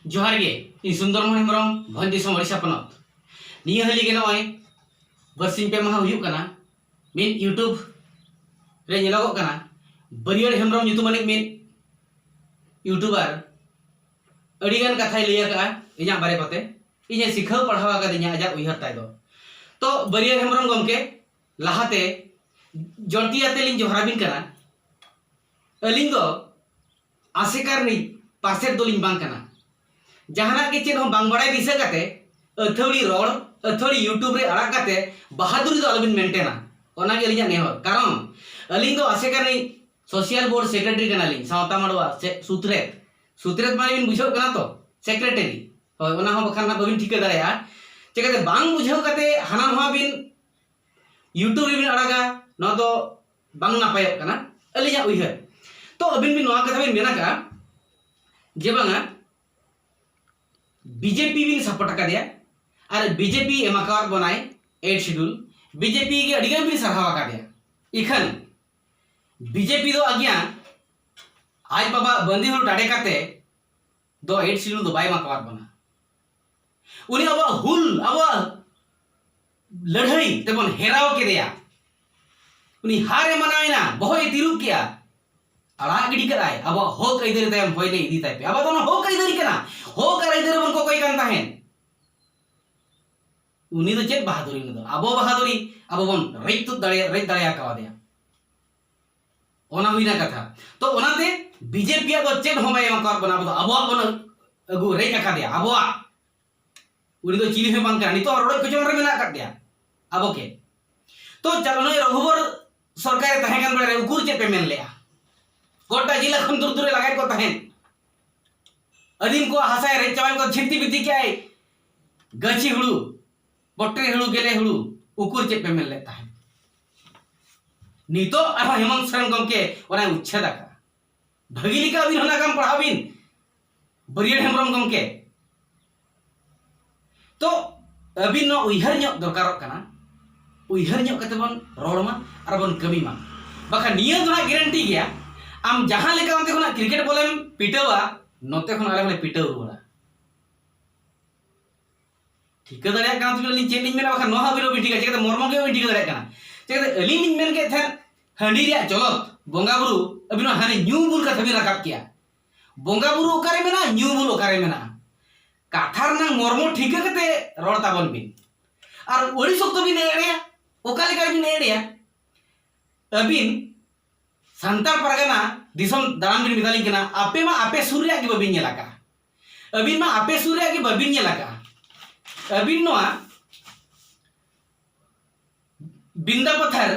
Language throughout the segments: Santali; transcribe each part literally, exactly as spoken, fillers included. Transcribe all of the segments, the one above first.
ᱡᱚᱦᱟᱨ ᱜᱮ, ᱤᱧ ᱥᱩᱱᱫᱚᱨ ᱢᱳᱦᱚᱱ ᱦᱮᱢᱵᱨᱚᱢ, ᱵᱷᱚᱸᱡᱽ ᱫᱤᱥᱚᱢ ᱳᱰᱤᱥᱟ ᱯᱚᱱᱚᱛ᱾ ᱱᱤᱭᱟᱹ ᱦᱟᱹᱞᱤ ᱜᱮ ᱱᱚᱜᱼᱚᱭ ᱵᱟᱨᱥᱤᱧ ᱯᱮ ᱢᱟᱦᱟ ᱦᱩᱭᱩᱜ ᱠᱟᱱᱟ, ᱢᱤᱫ YouTube ᱨᱮ ᱧᱮᱞᱚᱜᱚᱜ ᱠᱟᱱᱟ, ᱵᱟᱹᱨᱭᱟᱹᱲ ᱦᱮᱢᱵᱨᱚᱢ ᱧᱩᱛᱩᱢᱟᱱᱤᱡ ᱢᱤᱫ YouTuber ᱟᱹᱰᱤᱜᱟᱱ ᱠᱟᱛᱷᱟᱭ ᱞᱟᱹᱭ ᱟᱠᱟᱫᱼᱟ ᱤᱧᱟᱹᱜ ᱵᱟᱨᱮ ᱠᱚᱛᱮ᱾ ᱤᱧᱮ ᱥᱤᱠᱷᱟᱹᱣ ᱯᱟᱲᱦᱟᱣ ᱟᱠᱟᱫᱤᱧᱟ ᱟᱡᱟᱜ ᱩᱭᱦᱟᱹᱨ ᱛᱟᱭ ᱫᱚ᱾ ᱛᱚ ᱵᱟᱹᱨᱭᱟᱹᱲ ᱦᱮᱢᱵᱨᱚᱢ ᱜᱚᱢᱠᱮ, ᱞᱟᱦᱟᱛᱮ ᱡᱚᱲᱛᱤ ᱟᱛᱮ ᱞᱤᱧ ᱡᱚᱦᱟᱨ ᱟᱵᱤᱱ ᱠᱟᱱᱟ᱾ ᱟᱹᱞᱤᱧ ᱫᱚ ᱟᱥᱮᱠᱟ ᱨᱤᱱᱤᱡ ᱯᱟᱨᱥᱮᱛ ᱫᱚᱞᱤᱧ ᱵᱟᱝ ᱠᱟᱱᱟ᱾ ᱡᱟᱦᱟᱱᱟᱜ ᱜᱮ ᱪᱮᱫ ᱦᱚᱸ ᱵᱟᱝ ᱵᱟᱲᱟᱭ ᱫᱤᱥᱟᱹ ᱠᱟᱛᱮ ᱟᱹᱛᱷᱟᱹᱣᱲᱤ ᱨᱚᱲ, ᱟᱹᱛᱷᱟᱹᱣᱲᱤ YouTube ᱨᱮ ᱟᱲᱟᱜ ᱠᱟᱛᱮ ᱵᱟᱦᱟᱫᱩᱨᱤ ᱫᱚ ᱟᱞᱚᱵᱤᱱ ᱢᱮᱱᱴᱮᱱᱟ᱾ ᱚᱱᱟᱜᱮ ᱟᱹᱞᱤᱧᱟᱜ ᱱᱮᱦᱚᱨ᱾ ᱠᱟᱨᱚᱱ ᱟᱹᱞᱤᱧ ᱫᱚ ᱟᱥᱮᱠᱟ ᱨᱤᱱᱤᱡ social board secretary ᱠᱟᱱᱟᱞᱤᱧ, ᱥᱟᱶᱛᱟ ᱢᱟᱰᱣᱟ ᱥᱮ ᱥᱩᱛᱨᱮᱛ᱾ ᱥᱩᱛᱨᱮᱛ ᱢᱟᱱᱮ ᱵᱤᱱ ᱵᱩᱡᱷᱟᱹᱣ ᱠᱟᱱᱟ ᱛᱚ, secretary᱾ ᱦᱳᱭ, ᱚᱱᱟ ᱦᱚᱸ ᱵᱟᱠᱷᱟᱱ ᱦᱟᱸᱜ ᱵᱟᱹᱵᱤᱱ ᱴᱷᱤᱠᱟᱹ ᱫᱟᱲᱮᱭᱟᱜᱼᱟ᱾ ᱪᱤᱠᱟᱹᱛᱮ ᱵᱟᱝ ᱵᱩᱡᱷᱟᱹᱣ ᱠᱟᱛᱮ ᱦᱟᱱᱟ ᱱᱚᱣᱟ ᱵᱤᱱ YouTube ᱨᱮᱵᱤᱱ ᱟᱲᱟᱜᱟ, ᱱᱚᱣᱟ ᱫᱚ ᱵᱟᱝ ᱱᱟᱯᱟᱭᱚᱜ ᱠᱟᱱᱟ ᱟᱹᱞᱤᱧᱟᱜ ᱩᱭᱦᱟᱹᱨ᱾ ᱛᱚ ᱟᱹᱵᱤᱱ ᱵᱤᱱ ᱱᱚᱣᱟ ᱠᱟᱛᱷᱟ ᱵᱤᱱ ᱢᱮᱱ ᱟᱠᱟᱫᱼᱟ ᱡᱮ ᱵᱟᱝᱟ, BJP ᱵᱤᱱ support ᱟᱠᱟᱫᱮᱭᱟ ᱟᱨ BJP ᱮᱢ ᱟᱠᱟᱣᱟᱫ ᱵᱚᱱᱟᱭ eighth schedule, BJP ᱜᱮ ᱟᱹᱰᱤᱜᱟᱱ ᱵᱤᱱ ᱥᱟᱨᱦᱟᱣ ᱟᱠᱟᱫᱮᱭᱟ᱾ ᱤᱠᱷᱟᱹᱱ BJP ᱫᱚ ᱟᱜᱽᱭᱟ ᱟᱡ ᱵᱟᱵᱟ ᱵᱟᱸᱫᱤ ᱦᱩᱲᱩ ᱴᱟᱰᱮ ᱠᱟᱛᱮ ᱫᱚ eighth schedule ᱫᱚ ᱵᱟᱭ ᱮᱢ ᱟᱠᱟᱣᱟᱫ ᱵᱚᱱᱟ᱾ ᱩᱱᱤ ᱟᱵᱚᱣᱟᱜ ᱦᱩᱞ, ᱟᱵᱚᱣᱟᱜ ᱞᱟᱹᱲᱦᱟᱹᱭ ᱛᱮᱵᱚᱱ ᱦᱮᱨᱟᱣ ᱠᱮᱫᱮᱭᱟ᱾ ᱩᱱᱤ ᱦᱟᱨ ᱮ ᱢᱟᱱᱟᱣ ᱮᱱᱟ, ᱵᱚᱦᱚᱜ ᱮ ᱛᱤᱨᱩᱵ ᱠᱮᱜᱼᱟ, ᱟᱲᱟᱜ ᱜᱤᱰᱤ ᱠᱟᱫᱟᱭ᱾ ᱟᱵᱚᱣᱟᱜ ᱦᱚᱠ ᱟᱹᱭᱫᱟᱹᱨᱤ ᱛᱟᱭᱚᱢ ᱦᱚᱭ ᱞᱮ ᱤᱫᱤ ᱛᱟᱭ ᱯᱮ᱾ ᱟᱵᱚ ᱫᱚ ᱚᱱᱟ ᱦᱚᱠ ᱟᱹᱭᱫᱟᱹᱨᱤ ᱠᱟᱱᱟ, ᱦᱚᱠ ᱟᱨ ᱟᱹᱭᱫᱟᱹᱨᱤ ᱵᱚᱱ ᱠᱚᱠᱚᱭ ᱠᱟᱱ ᱛᱟᱦᱮᱸᱫ᱾ ᱩᱱᱤ ᱫᱚ ᱪᱮᱫ ᱵᱟᱦᱟᱫᱩᱨᱤ? ᱩᱱᱤ ᱫᱚ ᱟᱵᱚ ᱵᱟᱦᱟᱫᱩᱨᱤ, ᱟᱵᱚ ᱵᱚᱱ ᱨᱮᱡ ᱛᱩᱫ ᱫᱟᱲᱮ, ᱨᱮᱡ ᱫᱟᱲᱮ ᱟᱠᱟᱣᱟᱫᱮᱭᱟ᱾ ᱚᱱᱟ ᱦᱩᱭᱱᱟ ᱠᱟᱛᱷᱟ᱾ ᱛᱚ ᱚᱱᱟᱛᱮ BJP ᱟᱜ ᱫᱚ ᱪᱮᱫ ᱦᱚᱸ ᱵᱟᱭ ᱮᱢ ᱟᱠᱟᱣᱟᱫ ᱵᱚᱱᱟ, ᱟᱵᱚ ᱫᱚ ᱟᱵᱚᱣᱟᱜ ᱵᱚᱱ ᱟᱹᱜᱩ ᱨᱮᱡ ᱟᱠᱟᱫᱮᱭᱟ, ᱟᱵᱚᱣᱟᱜ᱾ ᱩᱱᱤ ᱫᱚ ᱪᱤᱞᱤ ᱦᱚᱸ ᱵᱟᱝ ᱠᱟᱱᱟ, ᱱᱤᱛᱚᱜ ᱦᱚᱸ ᱨᱚᱰᱚᱡ ᱠᱚᱪᱞᱚᱱ ᱨᱮ ᱢᱮᱱᱟᱜ ᱟᱠᱟᱫ ᱜᱮᱭᱟ ᱟᱵᱚ ᱜᱮ᱾ ᱛᱚ ᱪᱟᱞ, ᱱᱩᱭ ᱨᱚᱜᱷᱩᱵᱚᱨ ᱥᱚᱨᱠᱟᱨᱮ ᱛᱟᱦᱮᱸ ᱠᱟᱱ ᱵᱮᱲᱟ ᱨᱮ ᱩᱠᱩᱨ ᱪᱮᱫ ᱯᱮ ᱢᱮᱱ ᱞᱮᱜᱼᱟ? ᱜᱚᱴᱟ ᱡᱮᱞᱟ ᱠᱷᱚᱱ ᱫᱩᱨ ᱫᱩᱨ ᱨᱮ ᱞᱟᱜᱟᱭᱮᱫ ᱠᱚ ᱛᱟᱦᱮᱸᱫ᱾ ᱟᱹᱫᱤᱢ ᱠᱚᱣᱟᱜ ᱦᱟᱥᱟᱭ ᱨᱮᱡ ᱪᱟᱵᱟᱭᱮᱫ ᱠᱚ, ᱪᱷᱤᱛᱤ ᱵᱤᱛᱤ ᱠᱮᱜᱼᱟᱭ᱾ ᱜᱟᱹᱪᱷᱤ ᱦᱩᱲᱩ, ᱵᱚᱴᱨᱮ ᱦᱩᱲᱩ, ᱜᱮᱞᱮ ᱦᱩᱲᱩ, ᱩᱠᱩᱨ ᱪᱮᱫ ᱯᱮ ᱢᱮᱱ ᱞᱮᱫ ᱛᱟᱦᱮᱸᱫ? ᱱᱤᱛᱚᱜ ᱟᱨᱦᱚᱸ ᱦᱮᱢᱚᱱᱛ ᱥᱚᱨᱮᱱ ᱜᱚᱢᱠᱮ ᱚᱱᱟᱭ ᱩᱪᱪᱷᱮᱫ ᱟᱠᱟᱫᱼᱟ᱾ ᱵᱷᱟᱹᱜᱤ ᱞᱮᱠᱟ ᱟᱹᱵᱤᱱ ᱦᱚᱸ ᱱᱟᱜᱟᱢ ᱯᱟᱲᱦᱟᱣ ᱵᱤᱱ, ᱵᱟᱹᱨᱭᱟᱹᱲ ᱦᱮᱢᱵᱨᱚᱢ ᱜᱚᱢᱠᱮ᱾ ᱛᱚ ᱟᱹᱵᱤᱱ ᱱᱚᱣᱟ ᱩᱭᱦᱟᱹᱨ ᱧᱚᱜ ᱫᱚᱨᱠᱟᱨᱚᱜ ᱠᱟᱱᱟ, ᱩᱭᱦᱟᱹᱨ ᱧᱚᱜ ᱠᱟᱛᱮ ᱵᱚᱱ ᱨᱚᱲ ᱢᱟ ᱟᱨ ᱵᱚᱱ ᱠᱟᱹᱢᱤ ᱢᱟ᱾ ᱵᱟᱠᱷᱟᱱ ᱱᱤᱭᱟᱹ ᱫᱚ ᱦᱟᱸᱜ ᱜᱮᱨᱮᱱᱴᱤ ᱜᱮᱭᱟ, ᱟᱢ ᱡᱟᱦᱟᱸ ᱞᱮᱠᱟ ᱚᱱᱛᱮ ᱠᱷᱚᱱᱟᱜ ᱠᱨᱤᱠᱮᱴ ᱵᱚᱞᱮᱢ ᱯᱤᱴᱟᱹᱣᱟ, ᱱᱚᱛᱮ ᱠᱷᱚᱱ ᱟᱞᱮ ᱦᱚᱸᱞᱮ ᱯᱤᱴᱟᱹᱣ ᱨᱩᱣᱟᱹᱲᱟ᱾ ᱴᱷᱤᱠᱟᱹ ᱫᱟᱲᱮᱭᱟᱜ ᱠᱟᱱᱟ ᱛᱚᱵᱮ ᱟᱹᱞᱤᱧ ᱪᱮᱫ ᱞᱤᱧ ᱢᱮᱱᱟ, ᱵᱟᱠᱷᱟᱱ ᱱᱚᱣᱟ ᱦᱚᱸ ᱟᱹᱵᱤᱱ ᱵᱟᱹᱵᱤᱱ ᱴᱷᱤᱠᱟ᱾ ᱪᱤᱠᱟᱹᱛᱮ ᱢᱚᱨᱢᱚ ᱜᱮ ᱵᱟᱹᱵᱤᱱ ᱴᱷᱤᱠᱟᱹ ᱫᱟᱲᱮᱭᱟᱜ ᱠᱟᱱᱟ? ᱪᱤᱠᱟᱹᱛᱮ ᱟᱹᱞᱤᱧ ᱞᱤᱧ ᱢᱮᱱ ᱠᱮᱫ ᱛᱟᱦᱮᱸᱫ ᱦᱟᱺᱰᱤ ᱨᱮᱭᱟᱜ ᱪᱚᱞᱚᱛ ᱵᱚᱸᱜᱟ ᱵᱩᱨᱩ, ᱟᱹᱵᱤᱱ ᱚᱱᱟ ᱦᱟᱺᱰᱤ ᱧᱩ ᱵᱩᱞ ᱠᱟᱛᱷᱟ ᱵᱤᱱ ᱨᱟᱠᱟᱵ ᱠᱮᱜᱼᱟ᱾ ᱵᱚᱸᱜᱟ ᱵᱩᱨᱩ ᱚᱠᱟᱨᱮ ᱢᱮᱱᱟᱜᱼᱟ, ᱧᱩ ᱵᱩᱞ ᱚᱠᱟᱨᱮ ᱢᱮᱱᱟᱜᱼᱟ? ᱠᱟᱛᱷᱟ ᱨᱮᱱᱟᱜ ᱢᱚᱨᱢᱚ ᱴᱷᱤᱠᱟᱹ ᱠᱟᱛᱮ ᱨᱚᱲ ᱛᱟᱵᱚᱱ ᱵᱤᱱ᱾ ᱟᱨ ᱟᱹᱰᱤ ᱥᱚᱠᱛᱚ ᱵᱤᱱ ᱮᱲᱮᱭᱟ᱾ ᱚᱠᱟ ᱞᱮᱠᱟ ᱵᱤᱱ ᱮᱲᱮᱭᱟ? ᱟᱹᱵᱤᱱ ᱥᱟᱱᱛᱟᱲ ᱯᱟᱨᱜᱟᱱᱟ ᱫᱤᱥᱚᱢ ᱫᱟᱬᱟᱱ ᱵᱤᱱ ᱢᱮᱛᱟᱞᱤᱧ ᱠᱟᱱᱟ, ᱟᱯᱮ ᱢᱟ ᱟᱯᱮ ᱥᱩᱨ ᱨᱮᱭᱟᱜ ᱜᱮ ᱵᱟᱹᱵᱤᱱ ᱧᱮᱞ ᱟᱠᱟᱫᱼᱟ᱾ ᱟᱹᱵᱤᱱ ᱢᱟ ᱟᱯᱮ ᱥᱩᱨ ᱨᱮᱭᱟᱜ ᱜᱮ ᱵᱟᱹᱵᱤᱱ ᱧᱮᱞ ᱟᱠᱟᱫᱼᱟ᱾ ᱟᱹᱵᱤᱱ ᱱᱚᱣᱟ ᱵᱤᱱᱫᱟ ᱯᱟᱛᱷᱟᱨ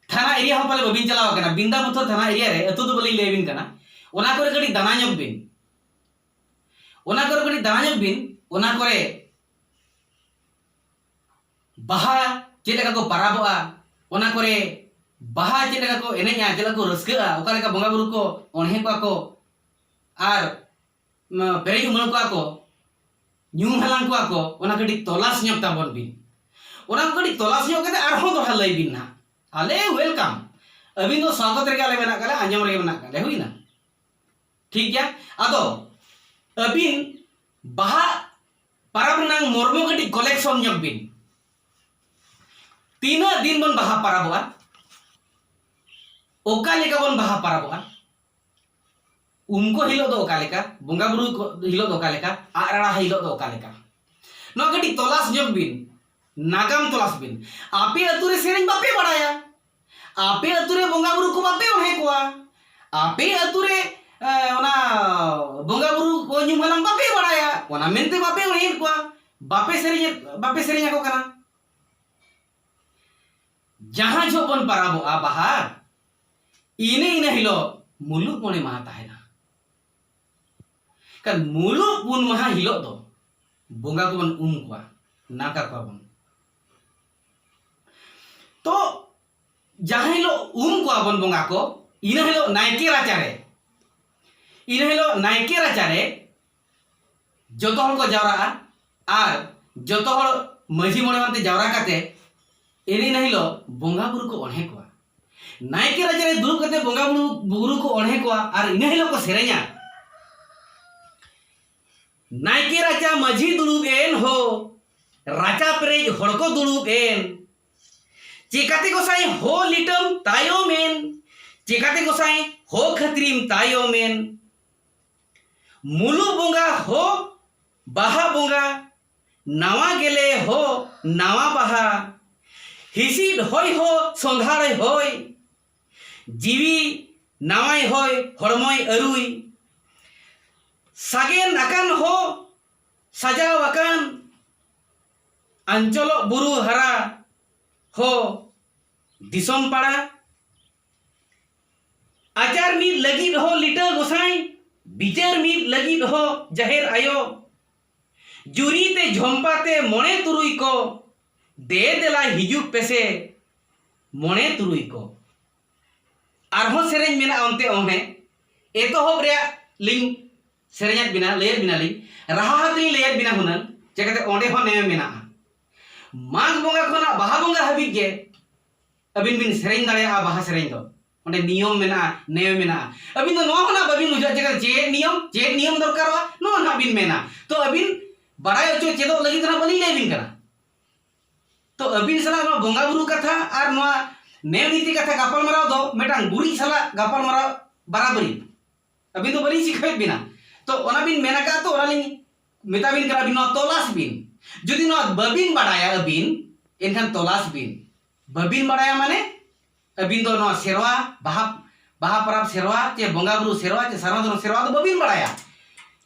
ᱛᱷᱟᱱᱟ ᱮᱨᱤᱭᱟ ᱦᱚᱸ ᱯᱟᱞᱮ ᱵᱟᱹᱵᱤᱱ ᱪᱟᱞᱟᱣ ᱟᱠᱟᱱᱟ᱾ ᱵᱤᱱᱫᱟ ᱯᱟᱛᱷᱟᱨ ᱛᱷᱟᱱᱟ ᱮᱨᱤᱭᱟ ᱨᱮ, ᱟᱹᱛᱩ ᱫᱚ ᱵᱟᱹᱞᱤᱧ ᱞᱟᱹᱭ ᱟᱹᱵᱤᱱ ᱠᱟᱱᱟ, ᱚᱱᱟ ᱠᱚᱨᱮ ᱠᱟᱹᱴᱤᱡ ᱫᱟᱬᱟ ᱧᱚᱜ ᱵᱤᱱ᱾ ᱚᱱᱟ ᱠᱚᱨᱮ ᱠᱟᱹᱴᱤᱡ ᱫᱟᱬᱟ ᱧᱚᱜ ᱵᱤᱱ᱾ ᱚᱱᱟ ᱠᱚᱨᱮ ᱵᱟᱦᱟ ᱪᱮᱫ ᱞᱮᱠᱟ ᱠᱚ ᱯᱟᱨᱟᱵᱚᱜᱼᱟ, ᱚᱱᱟ ᱠᱚᱨᱮ ᱵᱟᱦᱟ ᱪᱮᱫ ᱞᱮᱠᱟ ᱠᱚ ᱮᱱᱮᱡᱼᱟ, ᱪᱮᱫ ᱞᱮᱠᱟ ᱠᱚ ᱨᱟᱹᱥᱠᱟᱹᱜᱼᱟ, ᱚᱠᱟ ᱞᱮᱠᱟ ᱵᱚᱸᱜᱟ ᱵᱩᱨᱩ ᱠᱚ ᱚᱬᱦᱮ ᱠᱚᱣᱟ ᱠᱚ ᱟᱨ, ᱢ, ᱯᱮᱨᱮᱡ ᱩᱢᱟᱹᱲ ᱠᱚᱣᱟ ᱠᱚ, ᱧᱩ ᱦᱟᱞᱟᱝ ᱠᱚᱣᱟ ᱠᱚ, ᱚᱱᱟ ᱠᱟᱹᱴᱤᱡ ᱛᱚᱞᱟᱥ ᱧᱚᱜ ᱛᱟᱵᱚᱱ ᱵᱤᱱ᱾ ᱚᱱᱟ ᱠᱚ ᱠᱟᱹᱴᱤᱡ ᱛᱚᱞᱟᱥ ᱧᱚᱜ ᱠᱟᱛᱮ ᱟᱨᱦᱚᱸ ᱫᱚᱦᱲᱟ ᱞᱟᱹᱭ ᱵᱤᱱ ᱱᱟᱦᱟᱜ᱾ ᱟᱞᱮ welcome, ᱟᱹᱵᱤᱱ ᱫᱚ ᱥᱟᱜᱚᱛ ᱨᱮᱜᱮ ᱟᱞᱮ ᱢᱮᱱᱟᱜ ᱠᱟᱜ ᱞᱮ, ᱟᱸᱡᱚᱢ ᱨᱮᱜᱮ ᱢᱮᱱᱟᱜ ᱠᱟᱜ ᱞᱮ, ᱦᱩᱭᱱᱟ? ᱴᱷᱤᱠ ᱜᱮᱭᱟ᱾ ᱟᱫᱚ ᱟᱹᱵᱤᱱ ᱵᱟᱦᱟ ᱯᱟᱨᱟᱵᱽ ᱨᱮᱱᱟᱜ ᱢᱚᱨᱢᱚ ᱠᱟᱹᱴᱤᱡ collection ᱧᱚᱜ ᱵᱤᱱ᱾ ᱛᱤᱱᱟᱹᱜ ᱫᱤᱱ ᱵᱚᱱ ᱵᱟᱦᱟ ᱯᱟᱨᱟᱵᱚᱜᱼᱟ? ᱚᱠᱟ ᱞᱮᱠᱟ ᱵᱚᱱ ᱵᱟᱦᱟ ᱯᱟᱨᱟᱵᱚᱜᱼᱟ? ᱩᱢ ᱠᱚ ᱦᱤᱞᱳᱜ ᱫᱚ ᱚᱠᱟ ᱞᱮᱠᱟ? ᱵᱚᱸᱜᱟ ᱵᱩᱨᱩ ᱠᱚ ᱦᱤᱞᱳᱜ ᱫᱚ ᱚᱠᱟ ᱞᱮᱠᱟ? ᱟᱜ ᱨᱟᱲᱟ ᱦᱤᱞᱳᱜ ᱫᱚ ᱚᱠᱟ ᱞᱮᱠᱟ? ᱱᱚᱣᱟ ᱠᱟᱹᱴᱤᱡ ᱛᱚᱞᱟᱥ ᱧᱚᱜ ᱵᱤᱱ, ᱱᱟᱜᱟᱢ ᱛᱚᱞᱟᱥ ᱵᱤᱱ᱾ ᱟᱯᱮ ᱟᱹᱛᱩ ᱨᱮ ᱥᱮᱨᱮᱧ ᱵᱟᱯᱮ ᱵᱟᱲᱟᱭᱟ, ᱟᱯᱮ ᱟᱹᱛᱩ ᱨᱮ ᱵᱚᱸᱜᱟ ᱵᱩᱨᱩ ᱠᱚ ᱵᱟᱯᱮ ᱚᱬᱦᱮ ᱠᱚᱣᱟ, ᱟᱯᱮ ᱟᱹᱛᱩ ᱨᱮ, ᱮ, ᱚᱱᱟ ᱵᱚᱸᱜᱟ ᱵᱩᱨᱩ ᱠᱚ ᱧᱩᱢ ᱦᱟᱞᱟᱝ ᱵᱟᱯᱮ ᱵᱟᱲᱟᱭᱟ, ᱚᱱᱟ ᱢᱮᱱᱛᱮ ᱵᱟᱯᱮ ᱚᱬᱦᱮᱭᱮᱫ ᱠᱚᱣᱟ, ᱵᱟᱯᱮ ᱥᱮᱨᱮᱧ, ᱵᱟᱯᱮ ᱥᱮᱨᱮᱧ ᱟᱠᱚ ᱠᱟᱱᱟ᱾ ᱡᱟᱦᱟᱸ ᱡᱚᱦᱚᱜ ᱵᱚᱱ ᱯᱟᱨᱟᱵᱚᱜᱼᱟ ᱵᱟᱦᱟ, ᱤᱱᱟᱹ ᱤᱱᱟᱹ ᱦᱤᱞᱳᱜ ᱢᱩᱞᱩᱜ ᱢᱚᱬᱮ ᱢᱟᱦᱟ ᱛᱟᱦᱮᱱᱟ᱾ ᱠᱷᱟᱱ ᱢᱩᱞᱩᱜ ᱯᱩᱱ ᱢᱟᱦᱟ ᱦᱤᱞᱳᱜ ᱫᱚ ᱵᱚᱸᱜᱟ ᱠᱚᱵᱚᱱ ᱩᱢ ᱠᱚᱣᱟ, ᱱᱟᱲᱠᱟ ᱠᱚᱣᱟ ᱵᱚᱱ᱾ ᱛᱚ ᱡᱟᱦᱟᱸ ᱦᱤᱞᱳᱜ ᱩᱢ ᱠᱚᱣᱟ ᱵᱚᱱ ᱵᱚᱸᱜᱟ ᱠᱚ, ᱤᱱᱟᱹ ᱦᱤᱞᱳᱜ ᱱᱟᱭᱠᱮ ᱨᱟᱪᱟᱨᱮ, ᱤᱱᱟᱹ ᱦᱤᱞᱳᱜ ᱱᱟᱭᱠᱮ ᱨᱟᱪᱟᱨᱮ ᱡᱚᱛᱚ ᱦᱚᱲ ᱠᱚ ᱡᱟᱣᱨᱟᱜᱼᱟ᱾ ᱟᱨ ᱡᱚᱛᱚ ᱦᱚᱲ ᱢᱟᱹᱡᱷᱤ ᱢᱚᱬᱮ ᱦᱚᱲ ᱛᱮ ᱡᱟᱣᱨᱟ ᱠᱟᱛᱮ ᱤᱱᱟᱹ ᱤᱱᱟᱹ ᱦᱤᱞᱳᱜ ᱵᱚᱸᱜᱟ ᱵᱩᱨᱩ ᱠᱚ ᱚᱬᱦᱮ ᱠᱚᱣᱟ᱾ ᱱᱟᱭᱠᱮ ᱨᱟᱪᱟᱨᱮ ᱫᱩᱲᱩᱵ ᱠᱟᱛᱮ ᱵᱚᱸᱜᱟ ᱵᱩᱨᱩ, ᱵᱩᱨᱩ ᱠᱚ ᱚᱬᱦᱮ ᱠᱚᱣᱟ ᱟᱨ ᱤᱱᱟᱹ ᱦᱤᱞᱳᱜ ᱠᱚ ᱥᱮᱨᱮᱧᱟ, "ᱱᱟᱭᱠᱮ ᱨᱟᱪᱟ ᱢᱟᱹᱡᱷᱤ ᱫᱩᱲᱩᱵ ᱮᱱ ᱦᱳ, ᱨᱟᱪᱟ ᱯᱮᱨᱮᱡ ᱦᱚᱲ ᱠᱚ ᱫᱩᱲᱩᱵ ᱮᱱ᱾ ᱪᱮᱠᱟᱛᱮ ᱜᱚᱸᱥᱟᱭ ᱦᱚ ᱞᱤᱴᱟᱹᱢ ᱛᱟᱭᱚᱢ ᱮᱱ? ᱪᱮᱠᱟᱛᱮ ᱜᱚᱸᱥᱟᱭ ᱦᱚ ᱠᱷᱟᱹᱛᱤᱨᱤᱢ ᱛᱟᱭᱚᱢ ᱮᱱ? ᱢᱩᱞᱩᱜ ᱵᱚᱸᱜᱟ ᱦᱚ ᱵᱟᱦᱟ ᱵᱚᱸᱜᱟ, ᱱᱟᱣᱟ ᱜᱮᱞᱮ ᱦᱚ ᱱᱟᱣᱟ ᱵᱟᱦᱟ, ᱦᱤᱥᱤᱫ ᱦᱚᱭ ᱦᱚ ᱥᱚᱸᱫᱷᱟᱲ ᱦᱚᱭ, ᱡᱤᱣᱤ ᱱᱟᱣᱟᱭ ᱦᱚᱭ ᱦᱚᱲᱢᱚᱭ ᱟᱹᱨᱩᱭ, ᱥᱟᱜᱮᱱ ᱟᱠᱟᱱ ᱦᱚ ᱥᱟᱡᱟᱣ ᱟᱠᱟᱱ, ᱟᱧᱪᱚᱞᱚᱜ ᱵᱩᱨᱩ ᱦᱟᱨᱟ ᱦᱚ ᱫᱤᱥᱚᱢ ᱯᱟᱲᱟ, ᱟᱪᱟᱨ ᱢᱤᱫ ᱞᱟᱹᱜᱤᱫ ᱦᱚ ᱞᱤᱴᱟᱹ ᱜᱚᱸᱥᱟᱭ, ᱵᱤᱪᱟᱹᱨ ᱢᱤᱫ ᱞᱟᱹᱜᱤᱫ ᱦᱚ ᱡᱟᱦᱮᱨ ᱟᱭᱳ, ᱡᱩᱨᱤ ᱛᱮ ᱡᱷᱚᱢᱯᱟ ᱛᱮ ᱢᱚᱬᱮ ᱛᱩᱨᱩᱭ ᱠᱚ, ᱫᱮ ᱫᱮᱞᱟ ᱦᱤᱡᱩᱜ ᱯᱮᱥᱮ ᱢᱚᱬᱮ ᱛᱩᱨᱩᱭ ᱠᱚ᱾ ᱟᱨᱦᱚᱸ ᱥᱮᱨᱮᱧ ᱢᱮᱱᱟᱜᱼᱟ ᱚᱱᱛᱮ ᱚᱱᱮ ᱮᱛᱚᱦᱚᱵ ᱨᱮᱭᱟᱜ ᱞᱤᱧ ᱥᱮᱨᱮᱧᱟᱫ ᱵᱤᱱᱟ, ᱞᱟᱹᱭᱟᱫ ᱵᱤᱱᱟᱞᱤᱧ, ᱨᱟᱦᱟ ᱦᱟᱛ ᱞᱤᱧ ᱞᱟᱹᱭᱟᱫ ᱵᱤᱱᱟ ᱦᱩᱱᱟᱹᱝ, ᱪᱤᱠᱟᱹᱛᱮ ᱚᱸᱰᱮ ᱦᱚᱸ ᱱᱮᱭᱟᱢ ᱢᱮᱱᱟᱜᱼᱟ᱾ ᱢᱟᱜᱽ ᱵᱚᱸᱜᱟ ᱠᱷᱚᱱᱟᱜ ᱵᱟᱦᱟ ᱵᱚᱸᱜᱟ ᱦᱟᱹᱵᱤᱡ ᱜᱮ ᱟᱹᱵᱤᱱ ᱵᱤᱱ ᱥᱮᱨᱮᱧ ᱫᱟᱲᱮᱭᱟᱜᱼᱟ ᱵᱟᱦᱟ ᱥᱮᱨᱮᱧ ᱫᱚ᱾ ᱚᱸᱰᱮ ᱱᱤᱭᱚᱢ ᱢᱮᱱᱟᱜᱼᱟ, ᱱᱮᱭᱟᱢ ᱢᱮᱱᱟᱜᱼᱟ᱾ ᱟᱹᱵᱤᱱ ᱫᱚ ᱱᱚᱣᱟ ᱠᱷᱚᱱᱟᱜ ᱵᱟᱹᱵᱤᱱ ᱵᱩᱡᱷᱟᱹᱣᱟ ᱪᱮᱫ, ᱪᱮᱫ ᱱᱤᱭᱚᱢ, ᱪᱮᱫ ᱱᱤᱭᱚᱢ ᱫᱚᱨᱠᱟᱨᱚᱜᱼᱟ, ᱱᱚᱣᱟ ᱱᱟᱦᱟᱜ ᱵᱤᱱ ᱢᱮᱱᱟ᱾ ᱛᱚ ᱟᱹᱵᱤᱱ ᱵᱟᱲᱟᱭ ᱦᱚᱪᱚ ᱪᱮᱫᱚᱜ ᱞᱟᱹᱜᱤᱫ ᱫᱚ ᱱᱟᱦᱟᱜ ᱵᱟᱹᱞᱤᱧ ᱞᱟᱹᱭ ᱟᱹᱵᱤᱱ ᱠᱟᱱᱟ᱾ ᱛᱚ ᱟᱹᱵᱤᱱ ᱥᱟᱞᱟᱜ ᱱᱚᱣᱟ ᱵᱚᱸᱜᱟ ᱵᱩᱨᱩ ᱠᱟᱛᱷᱟ ᱟᱨ ᱱᱚᱣᱟ ᱱᱮᱭᱟᱢ ᱱᱤᱛᱤ ᱠᱟᱛᱷᱟ ᱜᱟᱯᱟᱞᱢᱟᱨᱟᱣ ᱫᱚ ᱢᱤᱫᱴᱟᱝ ᱜᱩᱨᱤᱡ ᱥᱟᱞᱟᱜ ᱜᱟᱯᱟᱞᱢᱟᱨᱟᱣ ᱵᱟᱨᱟᱵᱟᱨᱤ᱾ ᱟᱹᱵᱤᱱ ᱫᱚ ᱵᱟᱹᱞᱤᱧ ᱥᱤᱠᱷᱟᱹᱣᱮᱫ ᱵᱤᱱᱟ᱾ ᱛᱚ ᱚᱱᱟ ᱵᱤᱱ ᱢᱮᱱ ᱟᱠᱟᱫ, ᱛᱚ ᱚᱱᱟ ᱞᱤᱧ ᱢᱮᱛᱟ ᱵᱤᱱ ᱠᱟᱱᱟ, ᱟᱹᱵᱤᱱ ᱱᱚᱣᱟ ᱛᱚᱞᱟᱥ ᱵᱤᱱ᱾ ᱡᱩᱫᱤ ᱱᱚᱣᱟ ᱵᱟᱹᱵᱤᱱ ᱵᱟᱲᱟᱭᱟ ᱟᱹᱵᱤᱱ, ᱮᱱᱠᱷᱟᱱ ᱛᱚᱞᱟᱥ ᱵᱤᱱ᱾ ᱵᱟᱹᱵᱤᱱ ᱵᱟᱲᱟᱭᱟ ᱢᱟᱱᱮ ᱟᱹᱵᱤᱱ ᱫᱚ ᱱᱚᱣᱟ ᱥᱮᱨᱣᱟ, ᱵᱟᱦᱟ, ᱵᱟᱦᱟ ᱯᱚᱨᱚᱵᱽ ᱥᱮᱨᱣᱟ ᱪᱮ ᱵᱚᱸᱜᱟ ᱵᱩᱨᱩ ᱥᱮᱨᱣᱟ ᱪᱮ ᱥᱟᱨᱱᱟ ᱫᱷᱚᱨᱚᱢ ᱥᱮᱨᱣᱟ ᱫᱚ ᱵᱟᱹᱵᱤᱱ ᱵᱟᱲᱟᱭᱟ᱾